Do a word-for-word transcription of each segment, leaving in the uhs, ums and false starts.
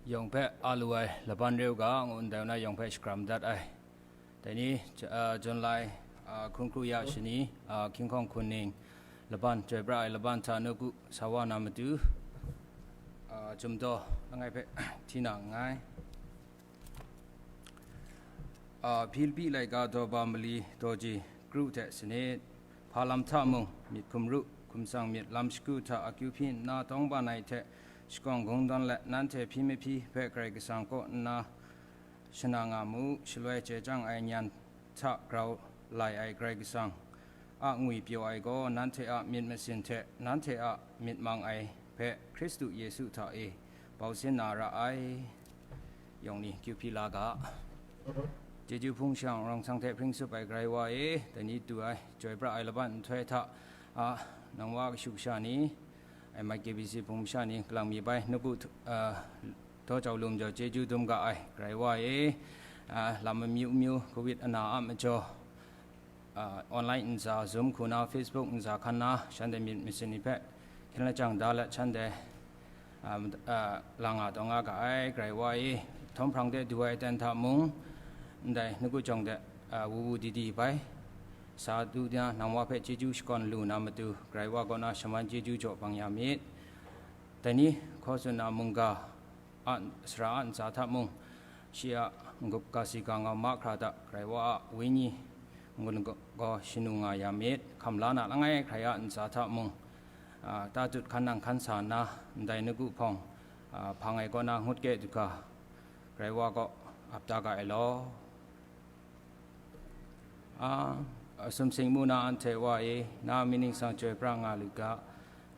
Yawng hpe a lu ai laban re u ga, ngu ndai na yawng hpe shakram dat ai. Dai ni, j-, a, Junlai, a, hkun hkru ya shani, a, hkying hkawng hkun ning laban, chyoi pra ai laban hta nawku sa wa na matu, a, Chyum Daw langai hpe hti na nngai. A, Hpilipi laika daw ba mali daw ji kru hte sanit, hpa lam hta mung myit hkum ru, hkum tsang myit lam shagu hta akyu hpyi nna tawngban ai hte shakawn kungdawn let nanhte hpyi mahpyi hpe Karai Kasang kaw nna shana nga mu, shaloi chye chyang ai nyan hta grau lai ai Karai Kasang a ngwi pyaw ai gaw, nanhte a myit masin hte nanhte a myit mang ai hpe Hkristu Yesu hta e bau sin na ra ai. Yawng ni kyu hpyi la ga. Chyeju hpung shang rau sang hte hpring tsup ai Karai Wa e, dai ni du ai, chyoi pra ai laban nhtoi hta, a, nang wa kashu kasha ni, M I K B C hpung masha ni kalang mi bai, nawku, a, daw jau lum jau chyeju dum ga ai Karai Wa e, a, lam amyu myu, covid ana a majaw, a, online ntsa, Zoom hku na, Facebook ntsa hkan na, shanhte myit masin ni hpe hkyen lajang da let, shanhte, a, mat-, a, lang nga taw nga ga ai Karai Wa e, htawm hprang de du ai aten hta mung, ndai nawku jawng de, a, wu wu di di bai, sa du na, nang wa hpe chyeju shakawn lu na matu, Karai Wa kaw na shaman chyeju jaw bang ya myit. Dai ni hkaw tsun na mungga a, sara a ntsa hta mung, shi a n-gup ga si ga ngau mahkra hta Karai Wa a Wenyi n-gun gaw shanu nga ya myit. Hkam la na langai hkrai a ntsa hta mung, a, ta tut hkan nang hkan sa nna, ndai nawku hpawng, a, hpang ai kaw na ngut kye du ga, Karai Wa kaw ap da ga ai law. A, a sumsing mu na anhte Wa e, na mying ningsang chyoi pra nga lu ga,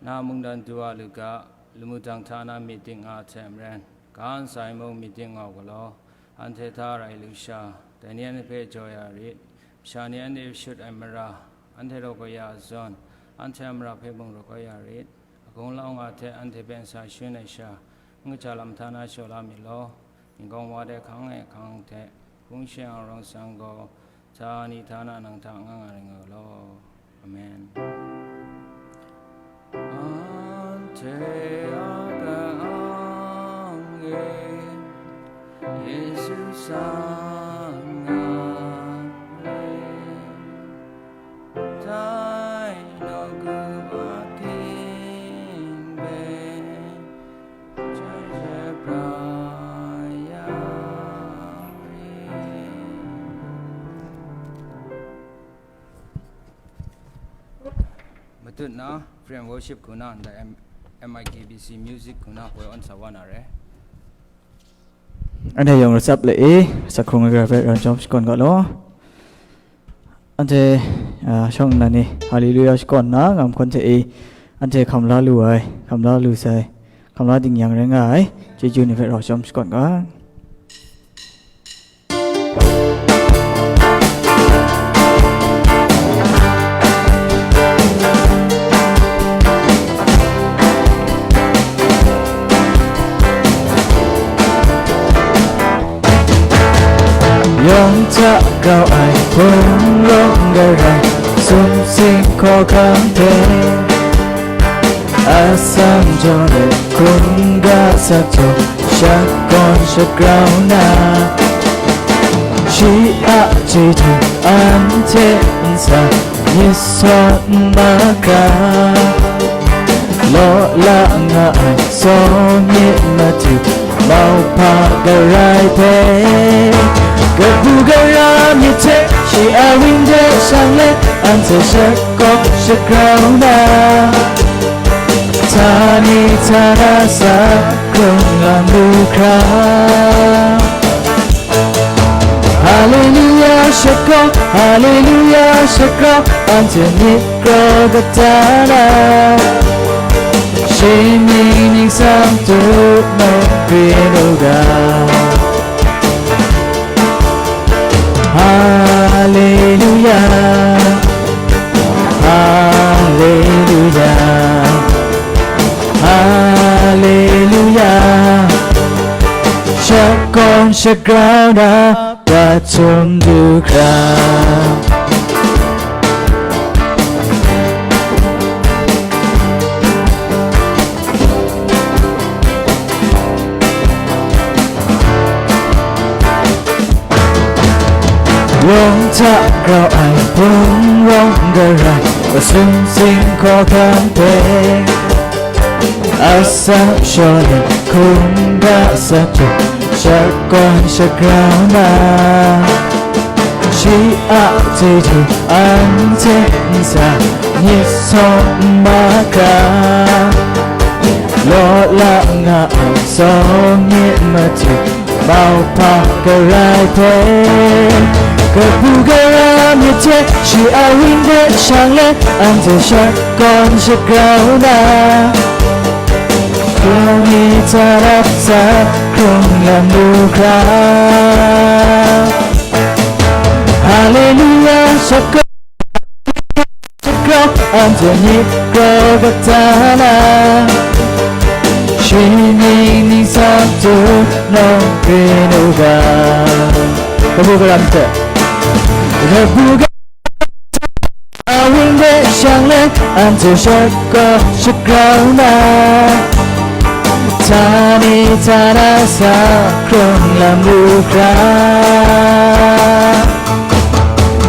na mungdan du wa lu ga, lamu dang hta na myit dik nga hte maren, ga ntsa e mung myit dik nga u galaw, anhte hta rai lu sha, dai ni anhte hpe jaw ya rit, masha ni anhte shut ai mara, anhte raw kau ya zawn, anhte a mara hpe mung raw kau ya rit. Hkunglau nga hte anhte hpe nsa shun ai sha, n kaja lam hta na shaw la mi law, ginggawng wa de hkang e hkang hte, hkung shayang rau sang gaw, htani htana nang hta nga nga ring nga law. Amen. Anhte a ka-ang e, Yesu sang nga ai. Dai nawku a hkying hpe jai jai pra ya rit. Matut na, Praise and Worship hku na, ndai M-, M I K B C Music hku na, poi awn sa wa na re. Anhte yawng ratsap le e, sak hkrung ai gara hpe ran chyawm shakawn ga law. Anhte, a, shawng nnan ni Hallelujah shakawn nna, ngam hkawn hte e, anhte hkam la lu ai, hkam la lu sai, hkam la ding yang rai nga ai, chyeju ni hpe rau chyawm shakawn ga. Yawng hta kau ai hpung rawng garai, sumsing hkawhkam hte, atsam jaw let hkungga sak jaw, shakawn shagrau na, shi a chyeju anhte nsa myit sawn mahkra, law la nga ai sawng myit matu, mauhpa garai hpe, kabu gara myit hte shi a wang de shang let, anhte shakawn shagrau na, htani htana sa hkrung lam lu hkra. Hallelujah shakawn, Hallelujah shakawn, anhte myit kraw kata na, shi mying ningsang tu mung hpring u ga. Hallelujah, Hallelujah, Hallelujah. Shakawn shagrau na, hpa htum du hkra. Rawng hta grau ai hpung rawng garai, masum sing hkawhkam hpe, asak shawlin hkungga sat hte, shakawn shagrau na, shi a chyeju anhte nsa myit sawng n mahkra, law la nga ai tsawm myit madu, mauhpa garai hpe, kabu gara myit hte shi a wing hpe shang let, anhte shakawn shagrau na, hkrum mi tara sa hkrung lam lu hkra. Haleluya, shakawn shagrau, anhte myit grau kata na, shi ning ningsang tu nawng grin u ga. Kabu garam hte, kabu ga-, a wing hpe shang let, anhte shakawn shagrau na, htani htana sa hkrung lam lu hkra.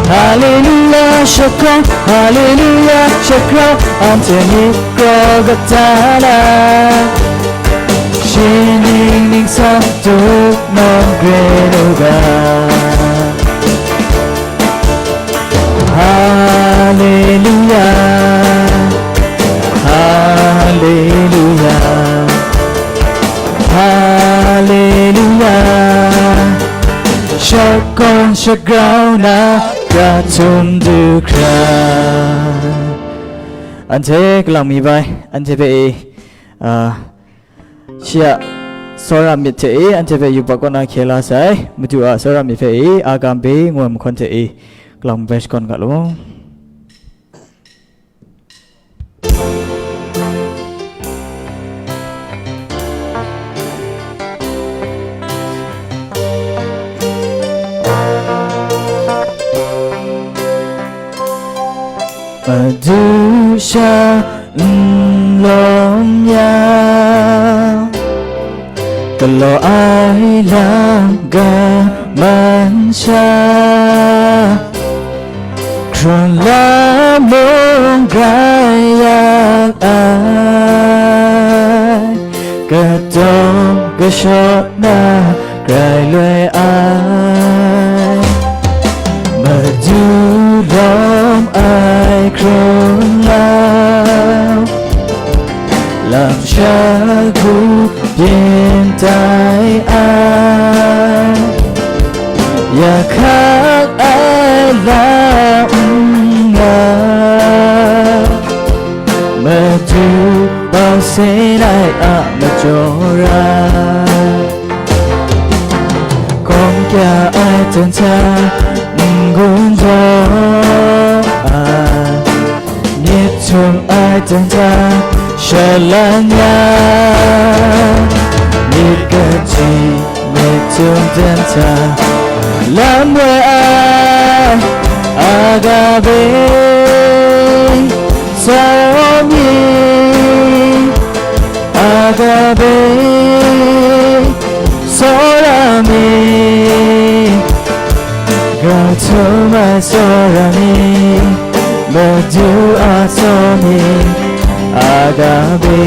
Haleluya, shakawn, haleluya, shakawn, anhte myit grau kata na, shi ning ningsang tu nawng grin u ga. Haleluya, haleluya, haleluya. Shakawn shagrau na, ra htum du hkra. Anhte kalang mi bai, anhte hpe e, a, shi a tsawra myit hte e, anhte hpe yubak kaw na hkye la sai, Madu a tsawra myit hpe e, Agape ngu ai mahkawn hte e, kalang mi bai shakawn ga law. Madu sha n lawm yang, galaw ai lam ga man sha, hkrun la mung grai yak ai, katawng kashawt na grai loi ai, Madu lawm ai hkrun lau, lam shagu byin tai ai, ya hkak ai lam n nga, Madu bau se lai a majaw ra, gawng kya ai hten hta n-gun jaw ai, myit htum ai hten hta shalan ya, myit kaji myit htum hten hta lam woi ai, Agape tsawm myit, Agape tsawra myit, grau htum ai tsawra myit, Madu a tsawm myit, Agape.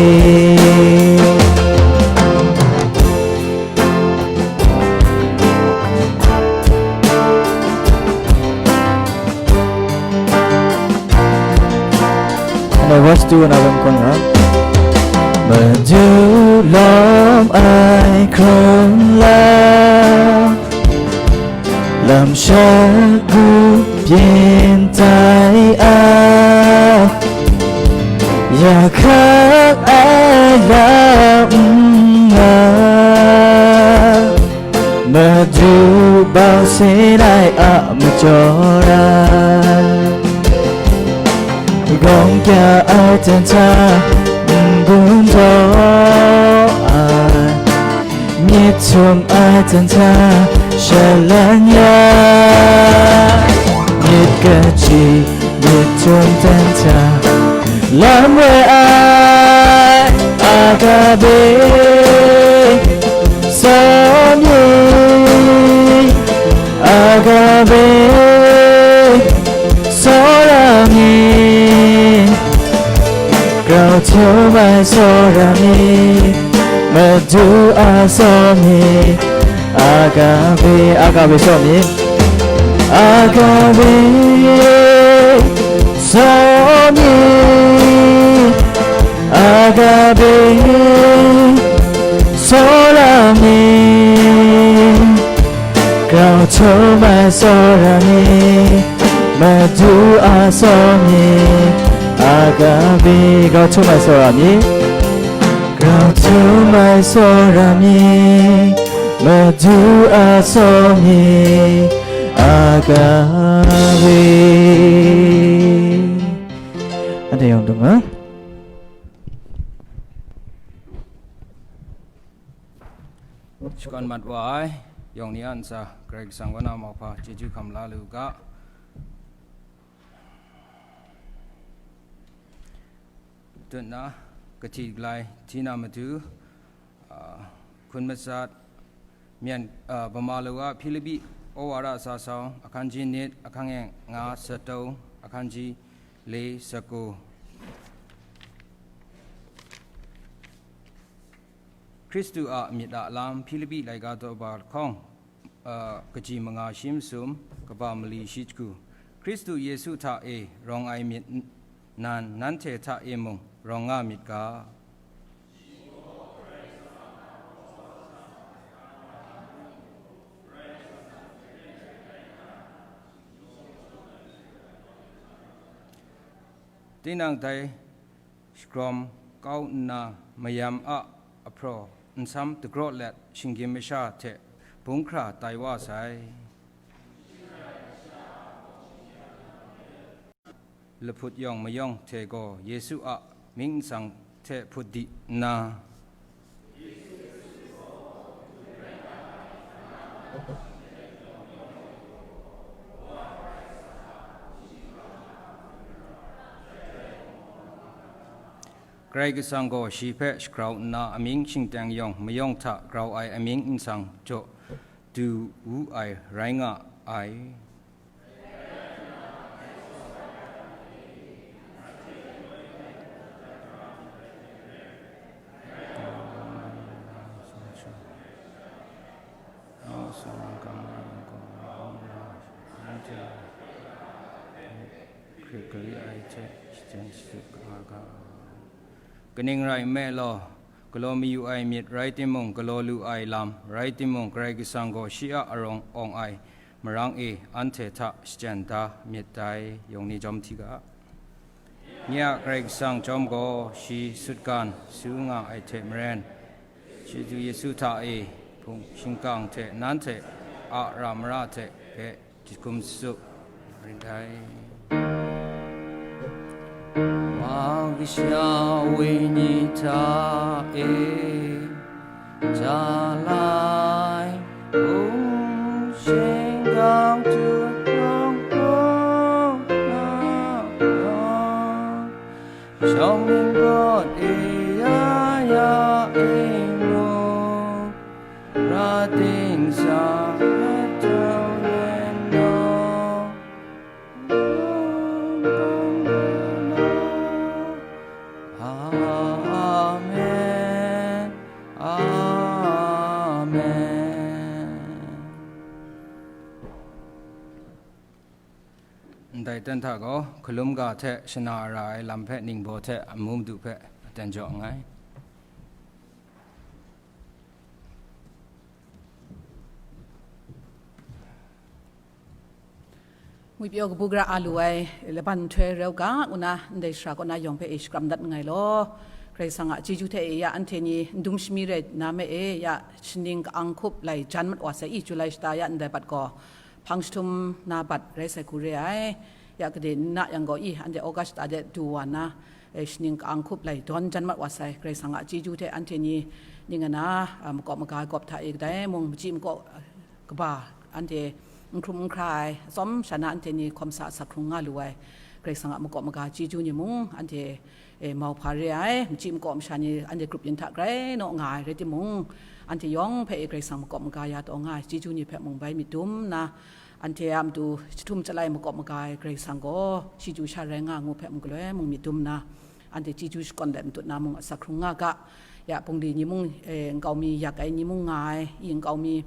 Ano verse two na lam kon nga. Madu lawm ai hkrun lau, lam shagu byin tai ai, ya hkak ai lam n nga, Madu bau se lai a majaw ra, gawng kya ai hten hta n-gun jaw ai, myit htum ai hten hta shalan ya, myit kaji myit htum hten hta lam woi ai, Agape tsawm myit, Agape Tsawra mi, Madu a tsawm mi, Agape, Agape tsawm mi, Agape tsawm mi, Agape tsawra mi, grau htum ai tsawra mi, Madu a tsawm mi, Agape, grau htum ai tsawra mi, grau htum ai tsawra mi, Madu a tsawm mi, Agape. Anhte yawng dung a. Shakawn mat wa ai yawng ni a ntsa, Karai Kasang kaw na mauhpa chyeju hkam la lu u ga. Tut nna, kahti galai hti na matu, a, hkun matsat, myen, a, bama lu a Hpilipi Awara Sa Sau, ahkang ji nnit, ahkang e nga, sa tau, ahkang ji le, sa ku. Hkristu a myit a lam, Hpilipi laika daw ba lahkawng, a, kaji manga shi masum, kaba mali shi jahku, Hkristu Yesu hta e rawng ai myit n-, nan, nanhte hta e mung rawng nga myit ga. Tinang dai shagrawm kau nna, mayam a ahpraw nsam dagraw let, shinggyim masha hte bung hkra tai wa sai. Lahput yawng mayawng hte gaw Yesu a mying nsang hte hput di nna, Karai Kasang gaw shi hpe shagrau nna, amying shingteng yawng mayawng hta grau ai amying nsang jaw du wu ai rai nga ai. Kaning rai nme law, galaw mayu ai myit rai timung, galaw lu ai lam rai timung, Karai Kasang gaw shi a arawng awng ai marang e anhte hta shachyen da myit dai. Yawng ni jawm hti ga. Nye a Karai Kasang chyawm gaw shi sutgan su nga ai hte maren, Hkristu Yesu hta e hpung shingkang hte nanhte a ra mara hte hpe jahkum su rin dai. Wa kasha wenyi hta e ja lai hpung shingkang htu hpung hpung hpung, shawng ningpawt e ya ya e mu, ra dingsa hkrat taw yen law. Amen, amen. Ndai ten hta gaw, hkalum ga hte shana ra ai lam hpe ningbaw hte amu madu hpe aten jaw nngai. Ngwipyaw kabu gara a lu ai laban nhtoi rau ga, ngu na ndai sara kaw na yawng hpe e shakram dat nngai law. Karai Kasang a chyeju hte e ya anhte ni n dum shami rai na me e ya, shaning ka-ang hkup lai jan mat wa sai i, Julai shata ya ndai bat gaw hpang jahtum na bat rai sai hku re ai. Ya gade nna yang gaw i, anhte August shata de du wa nna, e, shaning ka-ang hkup lai dawn jan mat wa sai. Karai Kasang a chyeju hte anhte ni ning ana, a, makawp maga ai gawp hta e kadai mung, machyi makaw, a, kaba, anhte n hkrum n hkra ai, atsawm sha na anhte ni hkawm sa asak hkrung nga lu ai. Karai Kasang a makawp maga chyeju ni mung, anhte, e, mauhpa re ai, machyi makaw masha ni anhte grup yin hta grai naw nga ai rai timung, anhte yawng hpe e Karai Kasang makawp maga ya taw nga ai chyeju ni hpe mung bai myit dum nna, anhte a matu jahtum jalai makawp maga ai Karai Kasang gaw, shi chyu sha rai nga ngu hpe mung galoi mung myit dum nna, anhte chyeju shakawn let matut na mung asak hkrung nga ga. Ya, bungli ni mung, e, nkau mi yak ai ni mung nga ai, i nkau mi,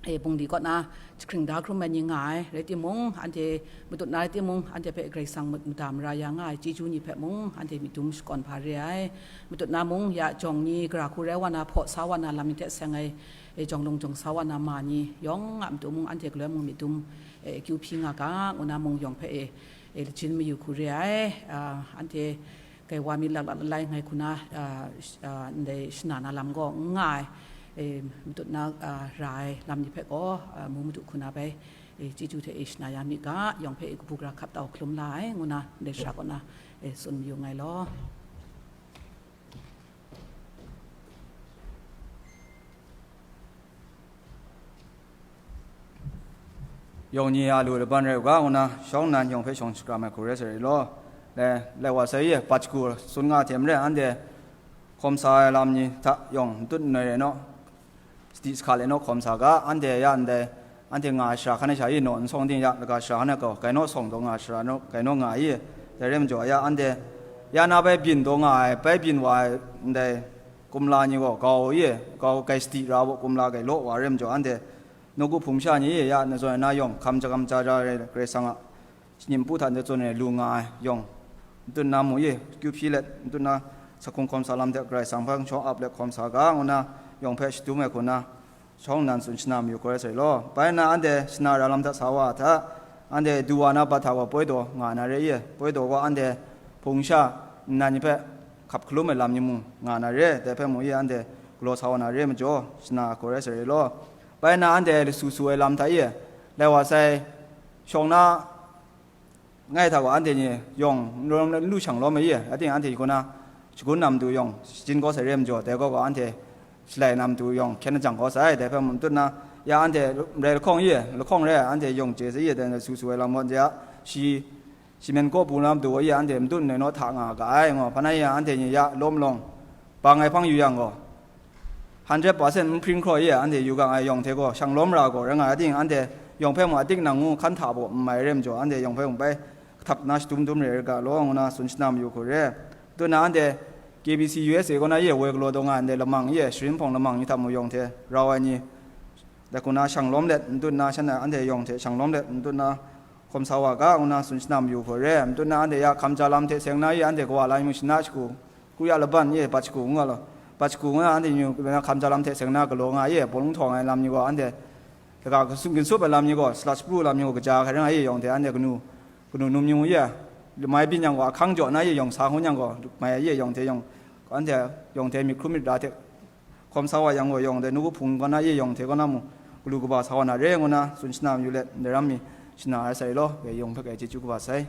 e, bungli kaw na jahkring da hkrum ai ni nga ai, rai timung, anhte matut na rai timung, anhte hpe Karai Kasang mut mada mara ya nga ai chyeju ni hpe mung, anhte myit dum shakawn hpa re ai. Matut na mung, ya, jawng ni gara hku rai wa na, hpaw sa wa na lam ni hte seng ai, e, jawng lung jawng sa wa na ma ni yawng a matu mung, anhte galoi mung myit dum, e, akyu hpyi nga ga, ngu na mung yawng hpe, e, e, lachin mayu hku re ai. A, anhte Gaiwa mi laklak langai ngai hku na, a, sh-, a, ndai shana na lam gaw n nga ai, e, matut na, a, ra ai lam ni hpe gaw, a, mu madu hku na bai, e, chyeju hte, e, shana ya mi ga, yawng hpe, e, kabu gara hkap tau hkalum la ai, ngu na ndai shara kaw na, e, tsun mayu nngai law. Yawng ni a lu laban rai u ga, ngu na shawng nnan yawng hpe shawng shakram ai hku rai sa rai law. Lai, lai wa sai ye, bat shagu tsun nga hte maren, anhte hkawm sa ai lam ni hta yawng n tut n noi rai naw, sadi sahka le naw hkawm sa ga, anhte ya ndai, anhte nga ai shara hkan ai sha i naw n sawng ting ya, laga shara hkan ai gaw, gai naw sawng taw nga ai shara naw, gai naw nga ai i, dai rai majaw ya, anhte ya na bai byin taw nga ai, bai byin wa ai ndai, kumla ni gaw, gau ye, gau gai sadi ra baw kumla gai law wa rai majaw, anhte nawku hpung sha ni ye ya, na zawn na yawng, hkam ja hkam ja ja rai, Karai Kasang a shanim pu hta nta zawn e lu nga ai yawng, n tut na mu ye, kyu hpyi let, n tut na, sa hkung hkawm sa lam hte Karai Kasang hpe shawng ap let hkawm sa ga, ngu na yawng hpe shadum ai hku na, shawng nnan tsun shana mayu hku rai sai law. Bai nna anhte shana ra lam hta sa wa hta, anhte du wa na bat hta gaw poi daw nga na re ye, poi daw gaw anhte hpung sha nnan ni hpe hkap hkalum ai lam ni mung nga na re, dai hpe mu ye anhte galaw sa wa na re majaw, shana hku rai sai law. Bai nna anhte lasu su ai lam hta ye, lai wa sai, shawng na, ngai hta gaw anhte ni yawng n rawng n lu shang lawm ai ye, ating anhte kaw na shagun na matu yawng shajin kau sai re majaw, dai gaw gaw anhte shalai na matu yawng hkyen ajang kau sai, dai hpe mung tut na, ya anhte rai lahkawng ye, lahkawng rai anhte yawng chye sai ye, dai su su ai lam gaw, anhte a shi, shi men kaw bu na matu gaw ye, anhte matut n lai naw hta nga ga ai, ngaw, hpa na ye, anhte ni ya lawm lawng, bang ai hpang yu yang gaw, hundred percent n hpring hkraw ye, anhte yu gang ai yawng hte gaw, shang lawm ra gaw, rai nga ai ting, anhte yawng hpe mung adik nang ngu hkan hta baw n mai re majaw, anhte yawng hpe mung bai, kahtap na shadum dum re ai ga law, ngu na tsun shana mayu hku re. Tut na anhte K B C U S A kaw na ye woi galaw daw nga ai ndai lamang ye, sharin hpawng lamang ni hta mung yawng hte rau ai ni, dai hku na shang lawm let, n tut na shan na anhte yawng hte shang lawm let, n tut na hkawm sa wa ga, ngu na tsun shana mayu hku re. N tut na anhte ya hkam ja lam hte seng na ye, anhte kawa la mung shana shagu, kru ya laban ye, bat shagu ngu nga law, bat shagu ngu na anhte ni hkam ja lam hte seng na galaw nga ye, bawlung htawng ai lam ni gaw, anhte daga ginsup ginsup ai lam ni gaw, salat sapru lam ni gaw, kaja hkrai rai nga ye, yawng hte anhte kanu, kanu num ni ngu ye, lamai byin yang gaw, ahkang jaw na ye, yawng sa ngun yang gaw, mai ye, yawng hte yawng, anhte yawng hte myit hkrum myit ra hte hkawm sa wa yang gaw, yawng hte nawku hpung kaw na ye, yawng hte kaw na mung, galu kaba sa wa na re, ngu na tsun shana mayu let, ndai ram mi shana ai sai law, dai yawng hpe gai chyeju kaba sai.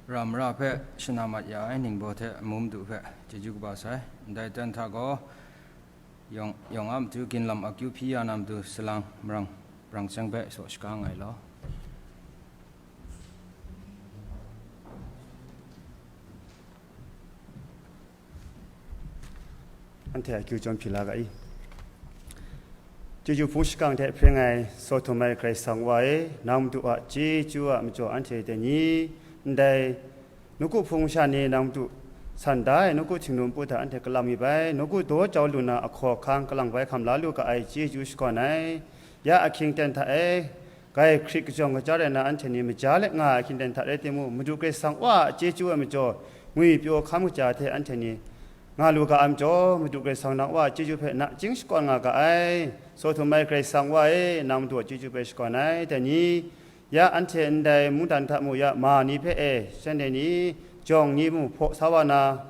Ram ra hpe shana mat ya ai ningbaw hte amu madu hpe chyeju kaba sai. Ndai ten hta gaw, yawng, yawng a matu ginlam akyu hpyi ya na matu salang marang, marang chyang hpe saw shaga nga ai law. Anhte akyu chyawm hpyi la ga i. Chyeju hpung shingkang hte hpring ai, sawhtum ai Karai Kasang Wa e, nang Madu a chyeju a majaw anhte dai ni, ndai nawku hpung sha ni nang Madu san da ai nawku htingnu npu hta anhte kalang mi bai, nawku daw jau lu na ahkaw ahkang kalang bai hkam la lu ga ai chyeju shakawn ai, ya ahkying ten hta e, Gai hkrit kajawng kaja rai nna anhte ni maja let nga ai hkying ten hta rai timung, Madu Karai Kasang Wa a chyeju ai majaw, ngwi pyaw hkam kaja hte anhte ni nga lu ga ai majaw, Madu Karai Kasang nang Wa a chyeju hpe nachying shakawn nga ga ai. Sawhtum ai Karai Kasang Wa e, nang Madu a chyeju hpe shakawn ai. Dai ni, ya anhte ndai mungdan hta mu ya ma ni hpe e, shanhte ni, jawng ni mu hpaw sa wa na,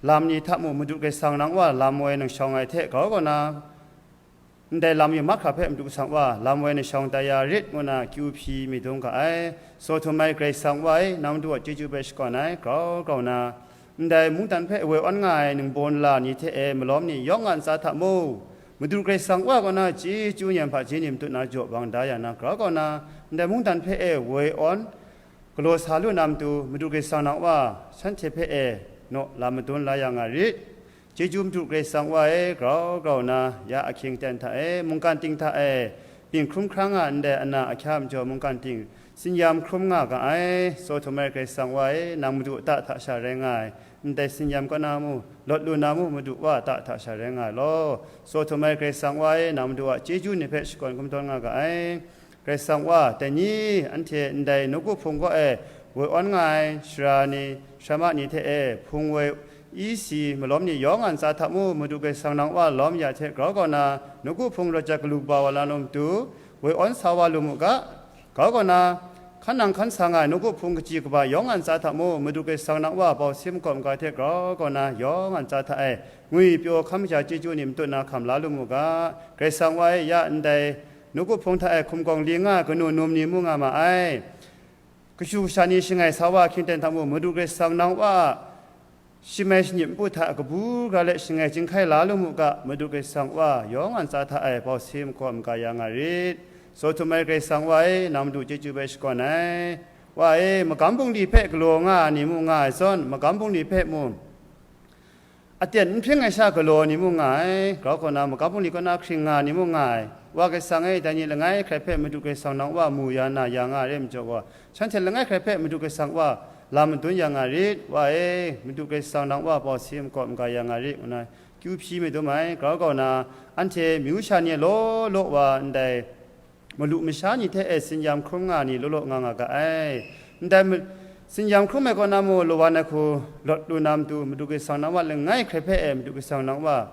lam ni hta mu Madu Karai Kasang nang Wa lam woi nang shawng ai hte grau kaw na, Ndai lam yu mahkra hpe Madu Kasang Wa, lam woi nang shawng tai ya rit, ngu na kyu hpyi myit dum ga ai. Sawhtum ai Karai Kasang Wa e, nang Madu a chyeju hpe shakawn ai, grau grau na, ndai mungdan hpe woi awn nga ai ningbaw nla ni hte e malawm ni yawng a ntsa hta mu, Madu Karai Kasang Wa kaw na chyeju nyam hpaji ni matut na jaw bang da ya na, grau grau na, ndai mungdan hpe e woi awn galaw sa lu na matu, Madu Karai Kasang nang Wa, shanhte hpe e naw lam madun la ya nga rit. Chyeju Madu Karai Kasang Wa e, grau grau na, ya ahkying ten hta e, mungkan ting hta e, byin hkrum hkra nga ndai ana ahkya majaw mungkan ting, Tsin-yam hkrum nga ga ai, Sodom ai Karai Kasang Wa e, nang Madu ta hta sha rai nga ai, ndai tsin-yam kaw na mu, lawt lu na mu, Madu Wa ta hta sha rai nga ai law, Sodom ai Karai Kasang Wa e, nang Madu a chyeju ni hpe shakawn gumdawn nga ga ai. Karai Kasang Wa, dai ni, anhte ndai nawku hpung kaw e woi awn nga ai sara ni, sara ma ni hte e, hpung woi, isi malawm ni yawng a ntsa hta mu, Madu Karai Kasang nang Wa lawm ya hte grau kau na, nawku hpung rawt jat galu kaba wa na matu, woi awn sa wa lu mu ga, grau kau na, hkan nang hkan sa nga ai nawku hpung kaji kaba yawng a ntsa hta mu, Madu Karai Kasang nang Wa bau si makawp maga hte grau kau na, yawng a ntsa hta e ngwi pyaw hkam masha chyeju ni matut na hkam la lu mu ga, Karai Kasang Wa e ya ndai nawku hpung hta e hkum gawng li nga ai kanu num ni mu nga ma ai. Kashu kasha ni shangai sa wa hkying ten hta mu, Madu Karai Kasang nang Wa a shimai shanip npu hta kabu gara let shangai chyinghkai la lu mu ga, Madu Karai Kasang Wa yawng a ntsa hta e bau si makawp maga ya nga rit. Sodom ai Karai Kasang Wa e, nang Madu chyeju bai shakawn ai. Wa e, magam bungli hpe galaw nga ai ni mu nga ai zawn, magam bungli hpe mu aten n hpring ai sha galaw ni mu nga ai, grau kau na magam bungli kaw na hkring nga ni mu nga ai. Wa Karai Kasang e, dai ni langai hkrai hpe Madu Karai Kasang nang Wa mu ya na ya nga ai rai majaw gaw, shanhte langai hkrai hpe Madu Karai Kasang Wa lam madun ya nga rit. Wa e, Madu Karai Kasang nang Wa bau si makawp maga ya nga rit, ngu na kyu hpyi madum ai, grau kau na, anhte myu sha ni law law wa ndai malu masha ni hte e tsin-yam hkrum nga ni law law nga nga ga ai. Ndai ma-, tsin-yam hkrum ai kaw na mu, lawan ai hku lawt lu na matu, Madu Karai Kasang nang Wa langai hkrai hpe e, Madu Karai Kasang nang Wa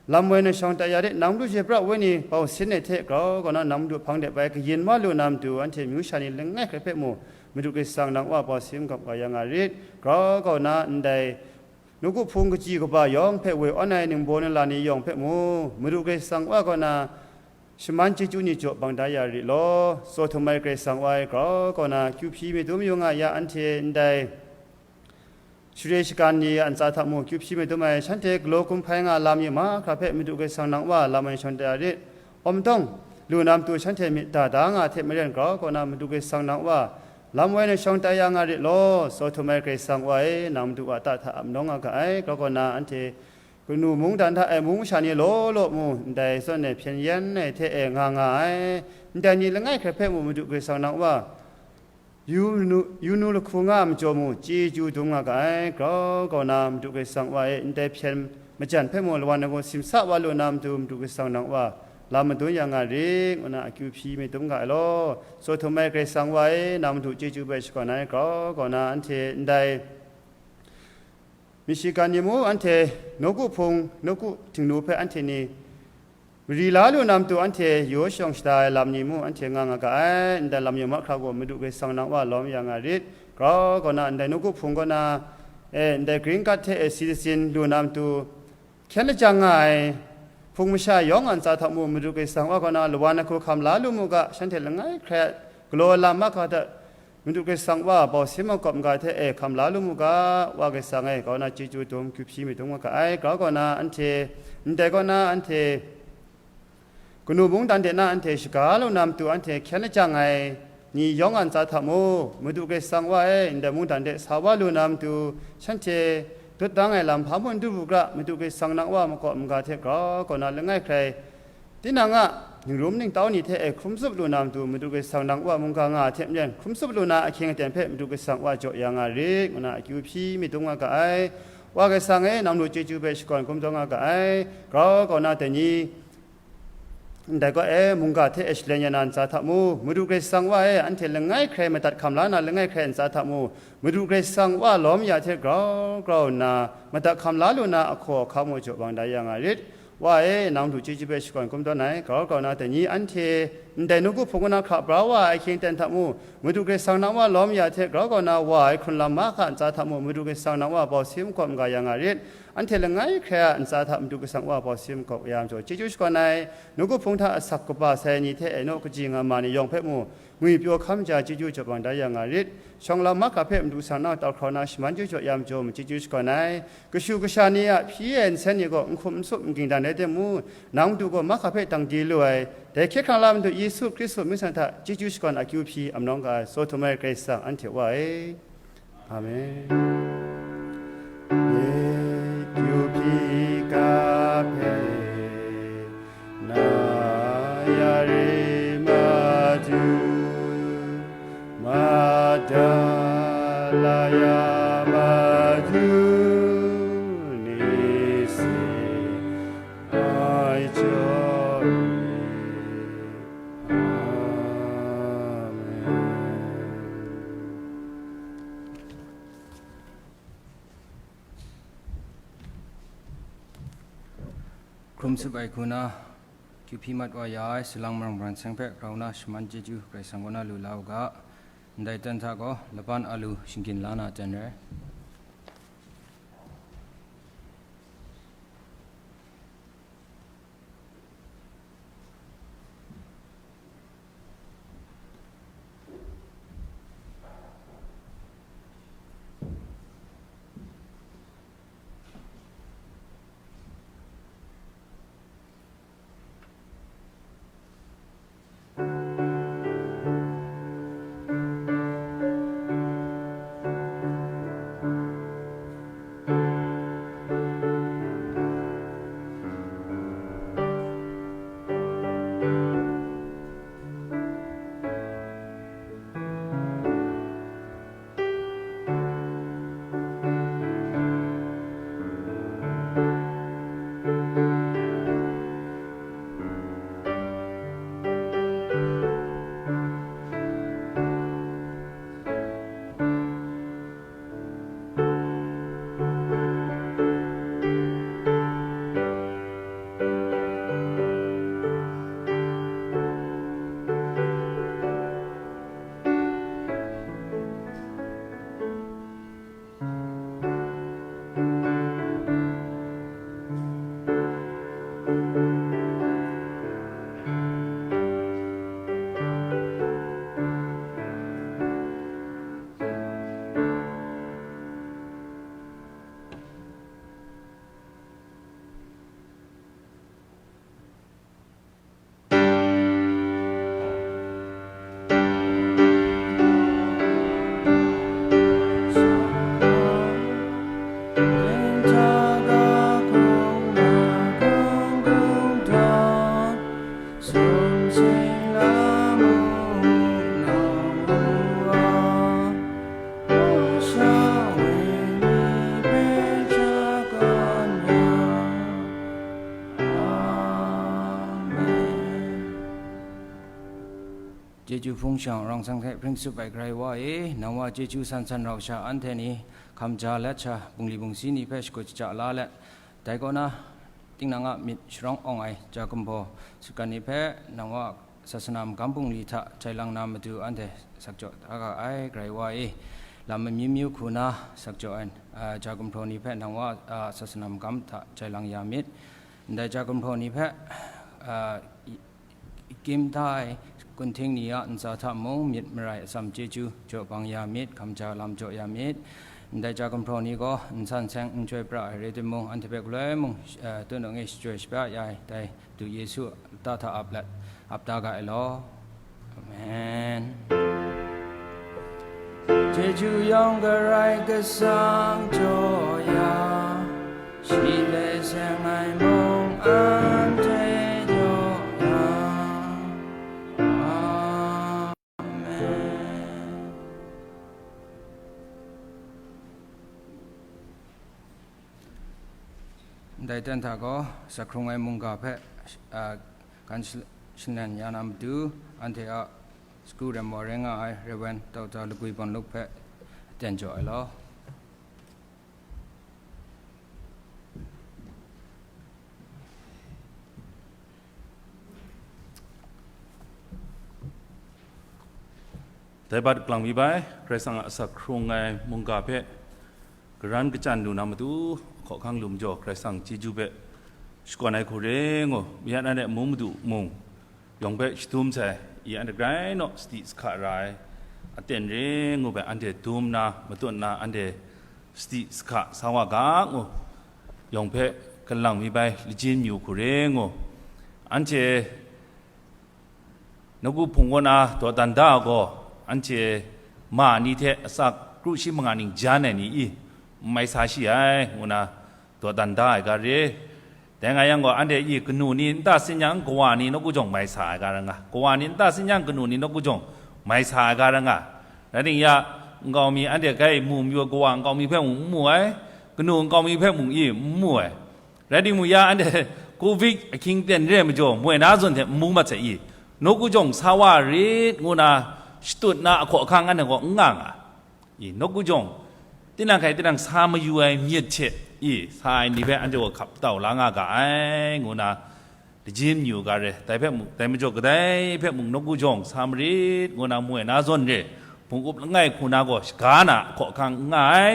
lam woi na shawng tai ya rit, nang Madu Jebra Wenyi bau sin ai hte grau kau na, nang Madu hpang de bai kayin wa lu na matu, anhte myu sha ni langai hkrai hpe mu, Madu Karai Kasang nang Wa bau si makawp maga ya nga rit, grau kau na, ndai nawku hpung kaji kaba yawng hpe woi awn ai ningbaw ningla ni yawng hpe mu, Madu Karai Kasang Wa kaw na shaman chyeju ni jaw bang da ya rit law, Sodom ai Karai Kasang Wa e, grau kau na kyu hpyi madum yu nga ya, anhte ndai share shagan ni a ntsa hta mu kyu hpyi madum ai, shanhte galaw gun hpai nga lam yu mahkra hpe Madu Karai Kasang nang Wa lam woi na shawng tai ya rit. Awm dawng lu na matu, shanhte myit da da nga hte maren grau kau na, Madu Karai Kasang nang Wa lam woi na shawng tai ya nga rit law, Sodom ai Karai Kasang Wa e, nang Madu a ta hta ap nawng nga ga ai, grau kau na, anhte kanu mungdan hta e mung masha ni law law mu, ndai zawn e hpyen yen ai hte e nga nga ai, ndai ni langai hkrai hpe mu, Madu Karai Kasang nang Wa yu nu, yu nu lahku nga ai majaw mu, chyeju dum nga ga ai, grau kau na, Madu Karai Kasang Wa e, ndai hpyen majan hpe mu, lawan ai gaw simsa wa lu na matu, Madu Karai Kasang nang Wa lam madun ya nga rit, ngu na akyu hpyi myit dum ga ai law, Sodom ai Karai Kasang Wa e, nang Madu chyeju bai shakawn ai, grau kau na, anhte ndai Michigan ni mu, anhte nawku hpung, nawku htingnu hpe anhte ni mari la lu na matu, anhte yaw shawng shada ai lam ni mu, anhte nga nga ga ai, ndai lam yaw mahkra gaw Madu Karai Kasang nang Wa lawm ya nga rit, grau kau na, ndai nawku hpung kaw na, e, ndai green card hte e citizen lu na matu, hkyen lajang nga ai hpung masha yawng a ntsa hta mu, Madu Karai Kasang Wa kaw na lawan ai hku hkam la lu mu ga, shanhte langai hkrai galaw lam mahkra hta, Madu Karai Kasang Wa bau si makawp maga hte e hkam la lu mu ga, Wa Karai Kasang e, grau na chyeju dum kyu hpyi myit dum nga ga ai, grau kau na anhte, ndai kaw na anhte, kanu mungdan de na anhte shaga lu na matu, anhte hkyen lajang ai ni yawng a ntsa hta mu, Madu Karai Kasang Wa e, ndai mungdan de sa wa lu na matu, shanhte dut dang ai lam hpa mung n du bu gra, Madu Karai Kasang nang Wa makawp maga hte grau kau na langai hkrai, tinang a ningrum ningtau ni hte e hkrum tsup lu na matu, Madu Karai Kasang nang Wa mungga nga hte maren hkrum tsup lu na ahkying aten hpe Madu Karai Kasang Wa jaw ya nga rit, ngu na akyu hpyi myit dum nga ga ai. Wa Karai Kasang e, nang Madu chyeju hpe shakawn gumdawn nga ga ai. Grau kau na dai ni, ndai kaw e mungga hte e shalen ya na ntsa hta mu, Madu Karai Kasang Wa e, anhte langai hkrai madat hkam la na langai hkrai ntsa hta mu, Madu Karai Kasang Wa lawm ya hte grau grau nna, madat hkam la lu na ahkaw ahkang mu jaw bang da ya nga rit. Wa e, nang Madu chyeju hpe shakawn gumdawn ai, grau grau na dai ni anhte, ndai nawku hpung kaw na hkra bra wa ai ahkying aten hta mu, Madu Karai Kasang nang Wa lawm ya hte grau grau na wa ai hkrun lam mahkra ntsa hta mu, Madu Karai Kasang nang Wa bau si makawp maga ya nga rit. Anhte langai hkrai a ntsa hta Madu Karai Kasang Wa bau si makawp ya majaw, chyeju shakawn ai, nawku hpung hta asak kaba sai ni hte e naw kaji nga ma ni yawng hpe mu, ngwi pyaw hkam ja chyeju jaw bang da ya nga rit. Shawng lam mahkra hpe Madu Karai Kasang nang tau hkrau na shaman chyeju jaw ya majaw, chyeju shakawn ai. Kashu kasha ni a hpyi ai nsen ni gaw n hkum n sup n ging dan rai timung, nang Madu gaw mahkra hpe dang di lu ai, dai hkye hkrang la Madu Yesu Hkristu myit san hta chyeju shakawn akyu hpyi am nawng ga ai, Sodom ai Karai Kasang anhte Wa e. Amen. Kyu hpyi ga hpe na ya re Madu, Ya Madu ni si ai jaw ni. Amen. Hkrum sup ai hku na, kyu hpyi mat wa ya ai salang marang bran seng hpe grau na shaman chyeju Karai Kasang kaw na lu la u ga. Ndai ten hta gaw laban alu shinggyim la na ten rai. Chyeju hpung shang rau seng hte hpring tsup ai Karai Wa e, nang wa chyeju san san rau sha anhte ni hkam ja let sha, bungli bungsi ni hpe shakut shaja la let, dai kaw na, tinang a myit sharawng awng ai ja gumhpraw sutgan ni hpe nang wa sasana magam bungli hta jai lang na matu anhte sakjaw da ga ai Karai Wa e, lam amyu myu hku na sakjaw ai, a, ja gumhpraw ni hpe nang wa, a, sasana magam hta jai lang ya myit. Ndai ja gumhpraw ni hpe, a, i-, Kyim hta ai kunhting ni a ntsa hta mung myit marai atsam chyeju jaw bang ya myit, hkam ja lam jaw ya myit. Ndai ja gumhpraw ni gaw nsan seng n chyoi pra ai rai timung, anhte hpe galoi mung, eh, tut nang e shachyoi shapya ya ai, dai Du Yesu a lata hta ap let, ap da ga ai law. Amen. Chyeju yawng Karai Kasang jaw ya, shi hte seng ai mung anhte jaw ya. Amen. Ndai ten hta gaw, Zakhkrung ai mungga hpe, a, gan shal-, shanlen ya na matu, anhte a sagu rem wa rai nga ai Rev. Doctor Lagwi Bawn Luk hpe aten jaw ai law. Dai bat kalang mi bai, Karai Kasang a asak hkrung ai mungga hpe karan kachyan lu na matu, hkawhkang lu majaw Karai Kasang chyeju hpe shakawn ai hku re ngu, mayat na de mung madu mung, yawng hpe shadum sai, i anhte grai naw sadi sahka ra ai aten re ngu bai, anhte dum nna, matut nna, anhte sadi sahka sa wa ga ngu, yawng hpe kalang mi bai lajin myu hku re ngu, anhte nawku hpung kaw na dawdan da ai gaw, anhte ma ni hte asak kru shi manga ning jan ai ni i, n mai sa shi ai, ngu na dawdan da ai ga re. Dai nga yang gaw, anhte i kanu ni nta sin yang kawa ni nawku jawng mai sa ai ga rai nga, kawa ni nta sin yang kanu ni nawku jawng mai sa ai ga rai nga. Rai ting ya, Nkau mi anhte grai mu mayu ai kawa nkau mi hpe mung n mu ai, kanu nkau mi hpe mung i n mu ai. Rai timung ya anhte Covid ahkying ten re ai majaw moi na zawn hte n mu mat sai i, nawku jawng sa wa rit ngu na shatut na ahkaw ahkang anhte gaw n nga nga. I, nawku jawng, tinang hkai tinang sa mayu ai myit hte i, sa ai ni hpe anhte gaw hkap tau la nga ga ai, ngu na, lajin yu ga re, dai hpe mung, dai majaw kadai hpe mung nawku jawng sa marit, ngu na moi na zawn re, hpung up langai hku na gaw shaga na ahkaw ahkang n nga ai.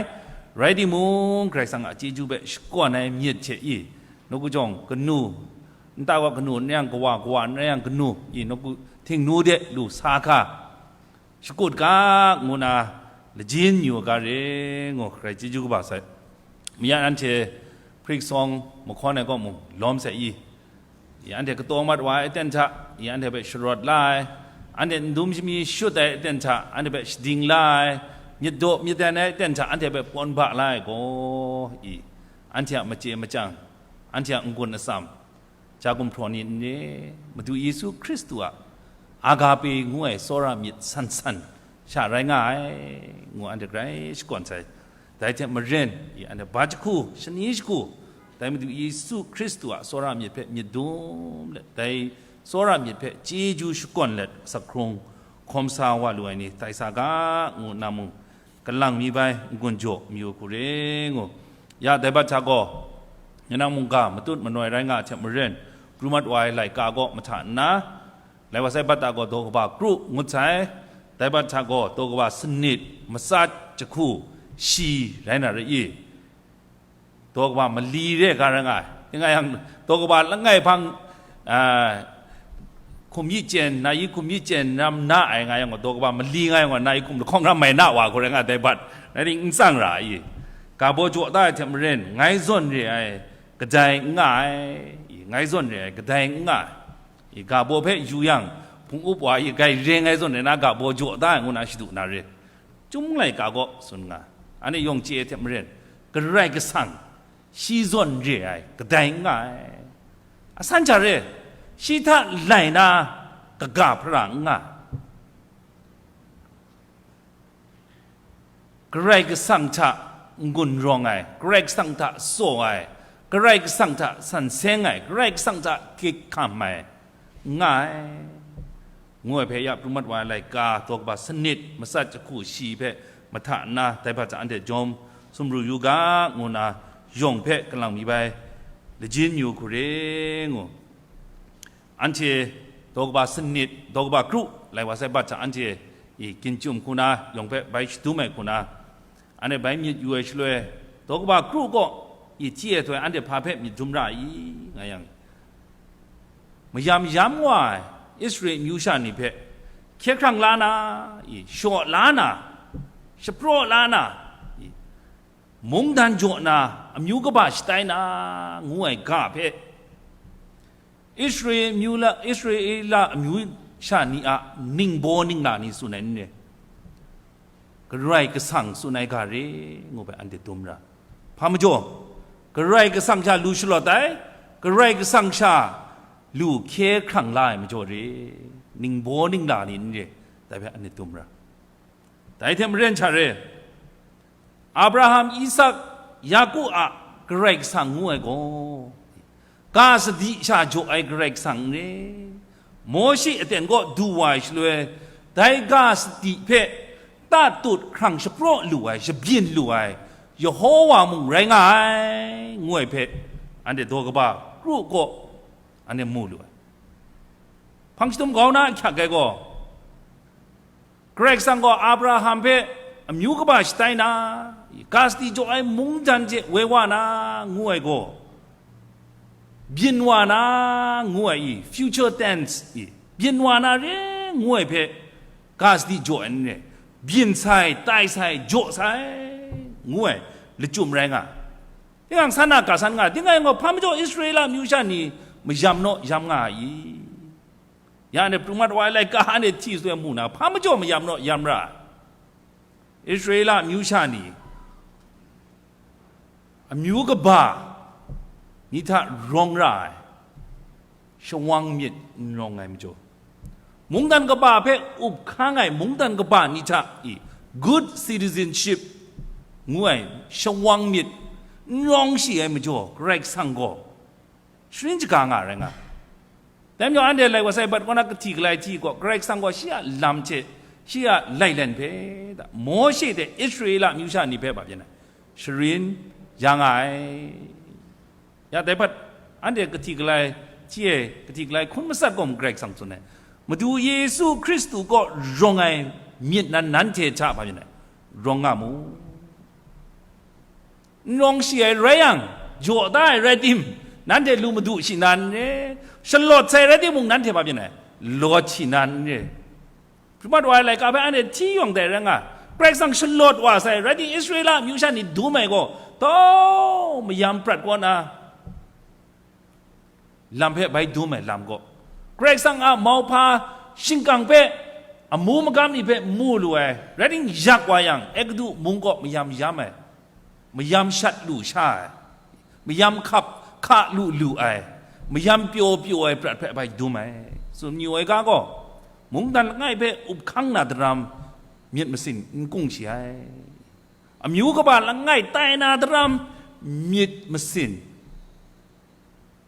Rai timung, Karai Kasang a chyeju hpe shakawn ai myit hte i, nawku jawng kanu, nta gaw kanu n rai yang kawa, kawa n rai yang kanu, i nawku htingnu de lu sa hka, shakut ga, ngu na lajin yu ga re, ngu hkrai chyeju kaba sai. Mayan anhte hprik sawng mahkawn ai kaw mung lawm sai i, i anhte kataw mat wa ai aten hta, i anhte hpe sharawt la ai, anhte ndum shami shut ai aten hta, anhte hpe shading la ai, myit daw myit dan ai aten hta, anhte hpe pawn ba la ai gaw, i anhte a machye machyang, anhte a n-gun atsam, ja gumhpraw ni n re, Madu Yesu Hkristu a agape ngu ai tsawra myit san san sha rai nga ai, ngu anhte grai shakawn sai. Dai hte maren, i anhte ba jahku, shani jahku, dai Madu Yesu Hkristu a tsawra myit hpe myit dum let, dai tsawra myit hpe chyeju shakawn let, asak hkrung hkawm sa wa lu ai ni tai sa ga, ngu nna mung, kalang mi bai n-gun jaw mayu hku re ngu. Ya dai bat hta gaw, ngai nang mungga matut manoi rai nga ai hte maren, pru mat wa ai laika gaw mahta nna, lai wa sai bat hta gaw daw kaba kru ngut sai, dai bat hta gaw daw kaba sanit matsat jahku shi rai na re i? Daw kaba mali re ga rai nga ai. Nga yang, daw kaba langai hpang, ah, hkum yi chyen, na yi hkum yi chyen ram na ai nga yang, daw kaba mali nga yang, na yi hkum lahkawng ram mai na wa hku rai nga ai dai bat, rai ning n tsang ra i? Ga baw jaw da ai hte maren, ngai zawn re ai kadai n nga ai, i, ngai zawn re ai kadai n nga ai, i, ga baw hpe yu yang, hpung up wa i, grai re ngai zawn re na ga baw jaw da ai ngu na shadu na re. Chyum laika gaw tsun nga, anhte yawng chye ai hte maren, Karai Kasang shi zawn re ai kadai n nga ai. Asan hta re, shi hta lai na kaga hpara n nga ai. Karai Kasang hta n-gun rawng ai, Karai Kasang hta tsaw ai, Karai Kasang hta san seng ai, Karai Kasang hta hkyik hkam ai, n nga ai, ngu ai hpe ya pru mat wa ai laika, daw kaba sanit matsat jahku shi hpe mahta nna, dai hpa hta anhte jawm sumru yu ga, ngu nna yawng hpe kalang mi bai lajin yu hku re ngu. Anhte daw kaba sanit, daw kaba kru, lai wa sai bat hta anhte i ginchum hku na yawng hpe bai shadum ai hku na, anhte bai myit yu ai shaloi, daw kaba kru kaw i chye ai hte anhte hpa hpe myit dum ra i, nga yang, mayam yam wa ai Israel amyu sha ni hpe hkye hkrang la na, i shaw la na, shapraw la na, i mungdan jaw na, amyu kaba shatai na, ngu ai ga hpe, Israel amyu la, Israela amyu sha ni a ningbaw ningla ni tsun ai n re? Karai Kasang tsun ai ga re, ngu hpe anhte dum ra. Hpa majaw, Karai Kasang sha lu shalawt ai, Karai Kasang sha lu hkye hkrang la ai majaw re, ningbaw ningla ni n re, dai hpe anhte dum ra. Dai hte maren hta re, Abraham, Isak, Yaku a Karai Kasang ngu ai gaw, ga sadi sha jaw ai Karai Kasang n re. Mawshe aten kaw du wa ai shaloi, dai ga sadi hpe tatut hkrang shapraw lu ai, shabyin lu ai Yehova mung rai nga ai, ngu ai hpe, anhte daw kaba kru kaw anhte mu lu ai. Hpang shadum kau na ahkyak ai gaw, Karai Kasang gaw Abraham hpe amyu kaba shatai na, ga sadi jaw ai mungdan hte woi wa na, ngu ai gaw, byin wa na, ngu ai i, future tense i, byin wa na re, ngu ai hpe, ga sadi jaw ai n re, byin sai, tai sai, jaw sai, ngu ai lachyum rai nga. Tinang san na ga san nga, tingai gaw hpa majaw Israela amyu sha ni mayam naw yam nga ai i? Ya anhte pru mat wa ai laika anhte hti sut ai mu na, hpa majaw mayam naw yam ra ai. Israela amyu sha ni, amyu kaba ni hta rawng ra ai, shawang myit n rawng ai majaw, mungdan kaba hpe up hkang ai mungdan kaba ni hta i Good citizenship ngu ai shawang myit n rawng shi ai majaw, Karai Kasang gaw sharin shaga nga rai nga. Dai majaw, anhte lai wa sai bat kaw na kahti galai hti gaw, Karai Kasang gaw shi a lam hte shi a lailen hpe, Mawshe hte Israela amyu sha ni hpe, ba byin ai, sharin ya nga ai. Ya, dai hpat anhte kahti galai hti e, kahti galai hkun matsat gaw Karai Kasang tsun ai, Madu Yesu Hkristu kaw rawng ai myit nan nanhte hta, ba byin ai, rawng nga mu. N rawng shi ai rai yang, jaw da ai rai tim, nanhte lu madu shi nan n re, shalawt sai rai timung, nanhte, ba byin ai, lawt shi nan n re. Hkrimat wa ai laika hpe anhte hti yawng dai rai nga, Karai Kasang shalawt wa sai, rai tim, Israela amyu sha ni dum ai gaw, tau mayam prat kaw na lam hpe bai dum ai lam gaw, Karai Kasang a mauhpa shingkang hpe, amu magam ni hpe mu lu ai, rai tim, yak wa yang, Egutu mung kaw mayam yam ai, mayam shat lu sha ai, mayam hkap hka lu lu ai, mayam pyaw pyaw ai prat hpe bai dum ai, tsun mayu ai ga gaw, mungdan langai hpe up hkang na daram myit masin n kung shi ai, amyu kaba langai tai na daram myit masin